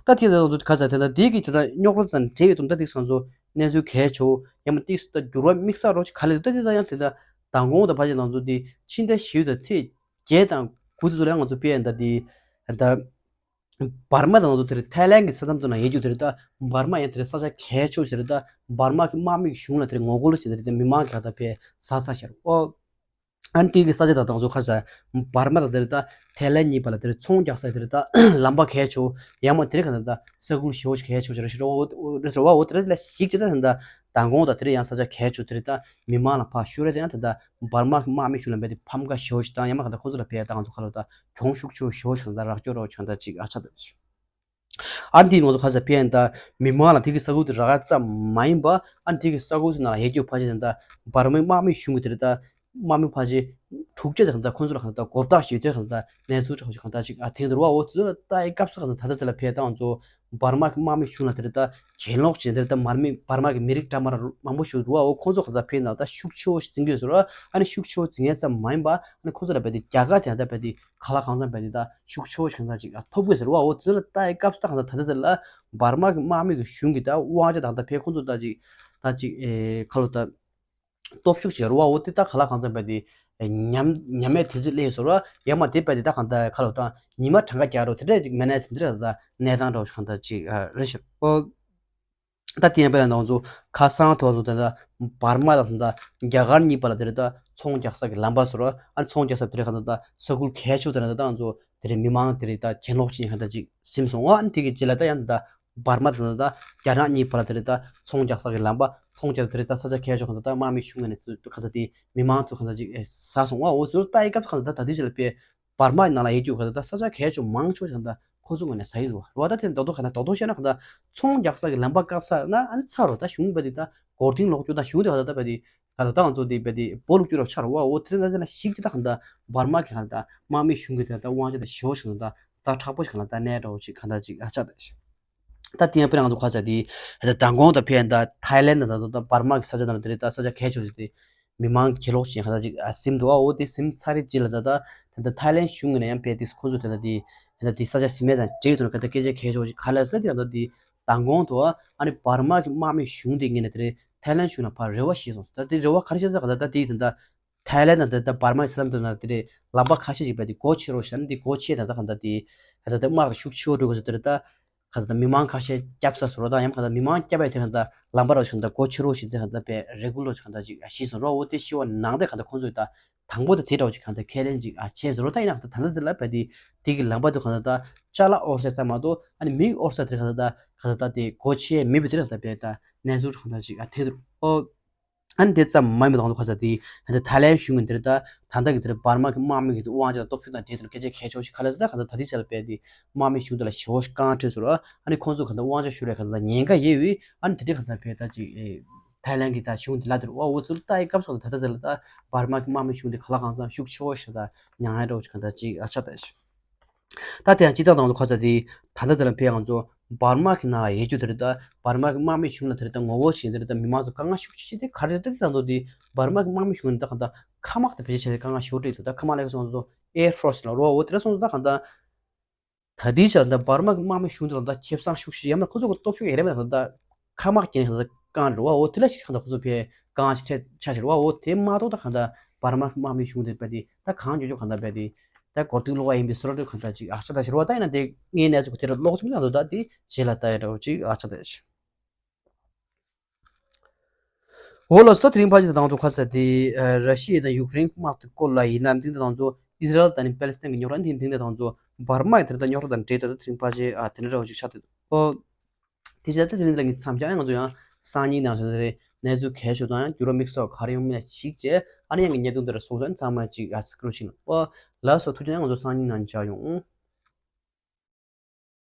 ད་དེ་ད་ང་ཚོ་ག་ཚོད་དེ་ད་དེ་གི་དེ་ད་རྙོག་དྲ་དང་འབྲེལ་ཡོད་དུ་ད་དེ་ང་ཚོ་གནས་ཚུལ་གལ་ཆེ་བོ་ཡང་མ་ཏིག་ད་འགྱུར་བ་དམིགས་བསལ་རོ་ཅིག་ག་ལེ་ད་དེ་ད་ཡང་དེ་ད་མདང་དགོང་ད་ཕལ་ཆེར་ང་ཚོ་དེ་ཕྱི་ཟླ་བཞི་པའི་ཚེས་བརྒྱད་དང་དགུ་དེ་ཚོ་ལ་ང་ཚོ་དཔེ་ད་དེ་ད་འབར་མ་དང་ང་ཚོ་དེར་ཐའི་ལན་གྱི་ས་མཚམས་དུ་ན་ཡོད་རྒྱུ་དེར་ད་འབར་མ་ཡང་དེར་ས་ཆ་གལ་ཆེ་བོ་ཞིག་རེད། ད་འབར་མ་གི་དམག་མི་གི་གཞུང་ལ་དེར་ངོ་རྒོལ་བྱས་ཏེ་རེད། ད་མི་མང་གི་ད་དཔེ་ཟ་ས་ཤར་ཨོ། ཨ་ནི་དེ་གི་ས་ཆ་དང་དང་ཚོ་ཁ་ས་འབར་མ་དང་དེར་ད་ཐའི་ལན་གཉིས་བར་ལ་དེར་ཚོང་རྒྱག་ས་དེར་ད་ལམ་པ་གལ་ཆེ་བོ་ཡང་མ་དེར་ག་ད་ད་ས་ཁུལ་ཞེ་བོ་ཞིག་གལ་ཆེ་བོ་ཞིག་རེད་ཤི་རེད་བ། འོ་དེར་ལ་ཞིག་ཅི་ད་ད་མདང་དགོང་ད་དེར་ཡང་ས་ཆ་གལ་ཆེ་བོ་དེར་ད་མི་མང་ལ་ཕར་ཤོར་རེད། ད་ཡང་དེ་ད་འབར་མ་གི་དམག་མི་ཞུ་ལ་འབད་དེ་ཕམ་ཁ་ཞེ་བོ་ཞིག་དང་ཡང་མ་ག་ད་ཁོ་ཚོ་ལ་བས་ད་ང་ཚོ་ཁ་ལོ་ད་གྱོང་ཤུགས་ཆེ་བོ་ཞེ་བོ་ཞིག་ད་རག་སྐྱོ་རོགས་ཆང་ད་ཅིག་ཨ་ཆ་ད་ཅིག་ཨ་ནི་དེ་ང་ཚོ་ཁ་ས་ཕན་ད་མི་མང་ལ་དེ་གི་ས་ཁུལ་དུ་རག་ཙམ་མ་ཡིན་པ་ཨ་ནི་དེ་གི་ས་ཁུལ་དུ་ནང་ལ་ཡེ་རྒྱུ་ཕ་ཆེ་ད་འབར་མའི་དམག་མི་གཞུང་གི་དེར་ད་དམག་མི་ཕ་ཆེ་དྲུག་ཅུ་དང་ད་ཁོ་ཚོ་ལ་གང་ད་གོ་བརྡ་ཞུས་དེ་གང་ད་གནས་ཚུལ་གྲགས་ཤིག་གང་ད་ཅིག་ཨ་ཐེངས་དུ་རུ་བ། འོ་ཚོ་ལ་ད་ཨེ་སྐབས་སུ་གང་ད་ད་ད་ཚེ་ལ་ཕན་ད་ང་ཚོ་འབར་མ་གི་དམག་མི་གཞུང་ལ་དེར་ད་གྱེན་ལོག་བྱས་དེར་ད་འབར་མི་འབར་མ་གི་མི་རིགས་འདྲ་མ་མང་པོ་ཞིག་རུ་བ། འོ་ཁོ་ཚོ་གང་ད་ཕན་ད་ད་ཤུགས་ཆེ་བོ་ཞིག་འཛིན་གྱི་ཡོད་ཟེར་བ། ཨ་ནི་ཤུགས་ཆེ་བོ་འཛིན་ཡས་ཙམ་མ་ཡིན་པ་ཨ་ནི་ཁོ་ཚོ་ལ་བས་དེ་རྒྱ་གར་དེ་ད་བས་དེ་ག་ལ་གང་འཚམ་བས་དེ་ད་ཤུགས་ཆེ་བོ་ཞིག་གང་ད་ཅིག་ཨ་ཐོབ་དགོས་ཟེར་བ། འོ་དེ་ཚོ་ལ་ལྟ་ཡི་སྐབས་སུ་ད་གང་ད་ད་ད་ཟེར་ལ་འབར་མ་གི་དམག་མི་གི་གཞུང་གི་ད་དབང་ཆ་ད་གང་ད་ཕེ་ཁོང་ཚོ་ད་ཅིག་ད་ཅིག་ཨེ་ཁ་ལོ་ད་སྟོབས་ཤུགས་ཆེ་རུ་བ། འོ་དེ་ད་ག་ལ་གང་འཚམ་བས་དེ་ཉམས་ཉམས་མེད་དེ་ཚོ་ལས་ཟེར་བ། ཡང་མ་དེ་བས་དེ་ད་གང་ད་ཁ་ལོ་ད་ཉི་མ་གྲངས་ཀ་རྒྱག་རོ་དེ་འདྲ་ཅིག་མེད་ན་ཟེར་འདི་ར་ད་གནས་སྟངས་འདྲ་བོ་ཞིག་གང་ད་ཅིག་ཨ་རེད་ཤག་ཨོ། ད་དེ་ཡང་དཔེར་ན་ང་ཚོ་ཁ་སང་ཐོག་ཚོ་དེ་ད་འབར་མ་དང་ད་རྒྱ་གར་གཉིས་བར་ལ་དེ་རེད་ད་ཚོང་རྒྱག་ས་གི་ལམ་པ་བཟོ་ར། ཨ་ནི་ཚོང་རྒྱག་ས་དེ་རེད་ག་ད་ད་ས་ཁུལ་གལ་ཆེ་དེ་རེད་ད་ད་ང་ཚོ་དེ་རེད་མི་མང་དེ་རེད་ད་གྱེན་ལོག་ཕྱིན་ག་ད་ཅིག་སིམ་སོང་བ། ཨ་ནི་དེ་གི་རྗེས་ལ་ད་ཡང་ད་འབར་མ་དང་ད་རྒྱ་ནག་གཉིས་བར་ལ་དེ་རེད་ད་ཚོང་རྒྱག་ས་གི་ལམ་པ་ཚོང་རྒྱག་དེ་རེད་ད་ས་ཆ་གལ་ཆེ་ག་ད་ད་དམག་མི་གཞུང་ངོས་ནས་དེ་ག་ས་དེ་མི་མང་དེ་ག་ད་ཅིག་ཟ་སོང་བ། འོ་ཚོ་ད་ཡི་སྐབས་ག་ད་ད་དེ་རྗེས་ལ་དཔེ། འབར་མ་ནང་ལ་ཡོད་རྒྱུ་ག་ད་ད་ས་ཆ་གལ་ཆེ་མང་ཆེ་བ་ཞིག་ད་ཁོ་ཚོ་ངོས་ནས་ཟ་ཡི་རུ་བ། ད་དེ་རྡོག་རྡོག་ག་ན་རྡོག་རྡོག་བཤད་ན་ག་ད་ཚོང་རྒྱག་ས་གི་ལམ་པ་བཀག་ཚར་ན་ཨ་ནི་ཚར་རོ། ད་གཞུང་བས་དེ་ད་སྒོར་ཐིང་ལོག་རྒྱུ་ད་གཞུང་དེ་ག་ད་ད་བས་དེ་ག་ད་ད་ང་ཚོ་དེ་བས་དེ་སྦོ་ལུག་རྒྱུ་རོ་ཆར་བ། འོ་དེ་རིང་ད་ན་ཞིག་ཅི་ད་ག་ད་འབར་མ་གི་ག་ད་དམག་མི་གཞུང་གི་དེ་ད་དབང་ཆ་དེ་ཞེ་བོ་ཞིག་ད་ཛ་དྲག་པོ་ཞིག་ག་ད་གནས་འདྲ་བོ་ཅིག་ག་ད་ཅིག་ཨ་ཆ་ད་ཞིག་ད་དེ་ཡང་དཔེར་ང་ཚོ་ཁ་ཚ་དེ་ད་མདང་དགོང་ད་ཕེ་ད་ཐའི་ལེན་ད་ད་ད་འབར་མ་གི་ས་ཆ་ད་དེ་རེད། ད་ས་ཆ་གལ་ཆེ་བོ་ཞིག་དེ། མི་མང་གྱེན་ལོག་བྱས་གང་ལྟར་ཅིག་ཨ་ཟིན་འདུག་ཨ། འོ་དེ་ཟིན་ཚར་རེད་ཅིག་ལ་ད་ལྟ་དེ་འདྲ་ཐའི་ལེན་གཞུང་ངོས་ནས་ཡང་དཔེ་དེ་ཁོ་ཚོ་དེ་འདྲ་དེ་དེ་འདྲ་དེ་ས་ཆ་ཟིན་མེད་དང་འབྲེལ་དུ་ག་ད་སྐད་ཆ་གལ་ཆེ་བ་ཞིག་ག་ལ་ཟེར་དེ་ད་ལྟ་དེ་མདང་དགོང་དུ་ཨ་ནི་འབར་མ་གི་དམག་མི་གཞུང་དེ་ངོས་ནས་དེ་རེད་ ཐའི་ལན་གཞུང་ལ་ཕར་རེ་བ་བཞེས་སོང་། ད་དེ་རེ་བ་ག་རེ་བཞེས་ཟེར་ག་ད་ད་དེ་ད་ད་ཐའི་ལན་ད་ད་བར་མ་ཡི་ས་མཚམས་དེ་ན་དེ་རེད། ལམ་པ་ཁ་ཤས་ཅིག་བས་དེ་སྒོ་ཕྱེ་རོགས་ཞེས་ནི་དེ་སྒོ་ཕྱེ་ད་ད་ག་ད་དེ་ད་ད་དམག་དང་ཤུགས་ཆེ་བོ་འགྲོ་དགོས་ཟེར་དེ་རེད། ད་ག་ད་ད་མི་མང་ཁ་ཤས་སྐྱབས་ས་སུ་རོ་ད་ཡང་ག་ད་མི་མང་སྐྱབས་པའི་དེ་ག་ད་ལམ་པ་རོགས་ཞེས་ག་ད་སྒོ་ཕྱེ་རོགས་ཞེས་དེ་ག་ད་བས་རེ་སྐུལ་རོགས་ཞེས་ག་ད་ཅིག་བཞེས་སོང་རོགས། འོ་དེ་ཤི་བ་ནང་དེ་ག་ད་ཁོང་ཚོས་ད་དང་པོ་དེ་དེ་འདྲ་བོ་ཅིག་ག་ད་ཁས་ལེན་ཅིག་ཨ་བྱས་སོང་རོགས། ད་ཡིན་ན་ག་ད་ད་ད་དེ་ལ་བས་དེ་དེ་གི་ལམ་པ་དུ་ག་ད་ད་ཅ་ལག་ཨོར་ས་ཙམ་མ་གཏོགས་ཨ་ནི་མི་ཨོར་ས་དེ་ག་ད་ད་ག་ད་ད་དེ་སྒོ་ཕྱེ་མེད་པའི་དེ་རེད། ག་ད་བས་ད་གནས་ཚུལ་ག་ད་ཅིག་ཨ་དེ་འདུག་ཨོ། ཨ་ནི་དེ་ཙམ་མ་ཡིན་པ་དང་དུ་ཁ་ཚ་དེ་ད་ཐའི་ལན་གཞུང་གི་འདིར་ད་ད་ལྟ་གི་འདིར་བར་མ་གི་དམག་མི་གི་དབང་ཆ་དང་སྟོབས་ཤུགས་དང་འབྲེལ་ཏེ་སྐད་ཆ་གལ་ཆེ་བ་ཞིག་ག་ལ་ཟེར་ད་ག་ད་ད་ལྟའི་ཆ་ལ་བས་དེ་དམག་མི་གཞུང་དེ་ལ་ཞེ་བོ་ཞིག་དཀའ་ངལ་འཕྲད་སོང་ར། ཨ་ནི་ཁོང་ཚོ་ག་ད་དབང་ཆ་ཞུ་རེ་ག་ད་ཉེན་ཁ་ཡོད་བས། ཨ་ནི་དེ་དུས་ག་ད་བས་ད་ཅིག་ཐའི་ལན་གི་ད་གཞུང་དེ་ལ་དེར་ཨོ་འོ་ཚུར་ལྟ་ཡི་སྐབས་སོགས་ད་ད་ད་ལ་ད་བར་མ་གི་དམག་མི་གཞུང་དེ་ག་ལ་གང་འཚམ་ཤུགས་ཆེ་བོ་ཞིག་ད་མྱངས་ཡ་འདྲ་བོ་ཞིག་ག་ད་ཅིག་ཨ་ཆ་ད་ཞིག་ད་དེ་ཡང་སྤྱི་བཏང་དང་དུ་ཁ་ཚ་དེ་ད་ལྟ་དེ་ལ་ཕེ་ང་ཚོ་འབར་མ་གི་ནང་ལ་ཡོད་རྒྱུ་དེ་རེད། ད་འབར་མ་གི་དམག་མི་གཞུང་ལ་དེ་རེད། ད་ངོ་རྒོལ་བྱེད་དེ་རེད། ད་མི་མང་ཚོ་དཀའ་ངལ་ཤུགས་ཆེ་ཆེ་དེ་ག་རེ་རེད། ད་དེ་དང་དུ་དེ་འབར་མ་གི་དམག་མི་གཞུང་ནི་ད་གང་ད་མཁའ་དམག་དེ་བེད་སྤྱོད་བྱས་ཏེ་དཀའ་ངལ་ཞེ་པོ་འཕྲད་འདུག་ད་མཁའ་དམག་ལ་སོང་ཚོ་ཨེར་ཕོར་སི་ལ་རོ་འོ་དེ་ར་སོང་ཚོ་ད་གང་ད་ད་དེའི་ཆར་ད་འབར་མ་གི་དམག་མི་གཞུང་དེ་ལ་ད་ཁེ་བཟང་ཤུགས་ཆེ་ཡང་ན་ཁོ་ཚོ་གི་སྟོབས་ཤུགས་ཡེ་རེ་མེད་ད་ད་མཁའ་དམག་གི་ནི་ད་རྐང་རེད་བ། འོ་དེ་ལ་ཞིག་གང་ད་ཁོ་ཚོ་ཕེ་དཀའ་ངལ་ཞིག་འཕྲད་ཆ་ཞིག་རེད་བ། འོ་དེ་མ་གཏོགས་ད་གང་ད་འབར་མ་གི་དམག་མི་གཞུང་དེ་བས་དེ་ད་གང་མགྱོགས་མགྱོགས་གང་ད་བས་དེ། ད་གོ་ཐོས་ཀློག་པ་ཡིན་པའི་བཟོ་འདྲ་གང་ལྟར་ཅིག་ཨ་ཆ་ད་ཞེ་པོ་ད་ཡིན་ན་དེ་ངའི་གནས་ཚུལ་གོ་དེ་རུ་ཀློག་ཐུབ་ན་འདུག་ད་དེ་རྗེས་ལ་ལྟ་ཡ་འདྲ་བོ་ཅིག་ཨ་ཆ་ད་ཞེ། འོ་ལགས་སོ། ད་དེ་རིང་ཕལ་ཆེར་དང་ཚོ་ཁ་ས་དེ་ར་ཤི་ཡ་དང་ཡུཀ་རེན་དམག་དེ་སྐོར་ལ་ཡིན་ན་འདི་འདྲ་དང་ཚོ་ཨི་ཟི་རལ་དང་ནི་པེ་ལེ་སི་ཐན་གྱི་རྙོག་དྲ་འདི་འདི་འདྲ་དང་ཚོ་འབར་མ་ཡི་དེ་འདྲ་རྙོག་དྲ་དང་འབྲེལ་ཏེ་ད་དེ་རིང་ཕལ་ཆེར་ཨ་དེ་འདྲ་འདྲ་བོ་ཅིག་ཆགས་ཏེ་འདུག་ཨོ། དེ་བྱས་ཏེ་དེ་རིང་ལ་ངས་མཚམས་སྦྱར་ང་ཚོ་ཡང་སང་ཉིན་ནང་བཞིན་རེད། གནས་ཚུལ་གལ་ཤོས་དང་ཡང་འགྱུར་བ་དམིགས་བསལ་ག་རེ་ཡོང་མིན་ལ་གཞིགས་བྱས་ཨ་ནི་ཡང་གི་གནད་དོན་དེ་ར་སོང་ཙང་ཚང་མ་ཅིག་ཨ་སི་ཀྲུ་ཤིང་ཨོ། ལགས་སོ། ཐུགས་རྗེ་ཆེ། ང་ཚོ་སང་ཉིན་ནང་མཇལ་ཡོང་།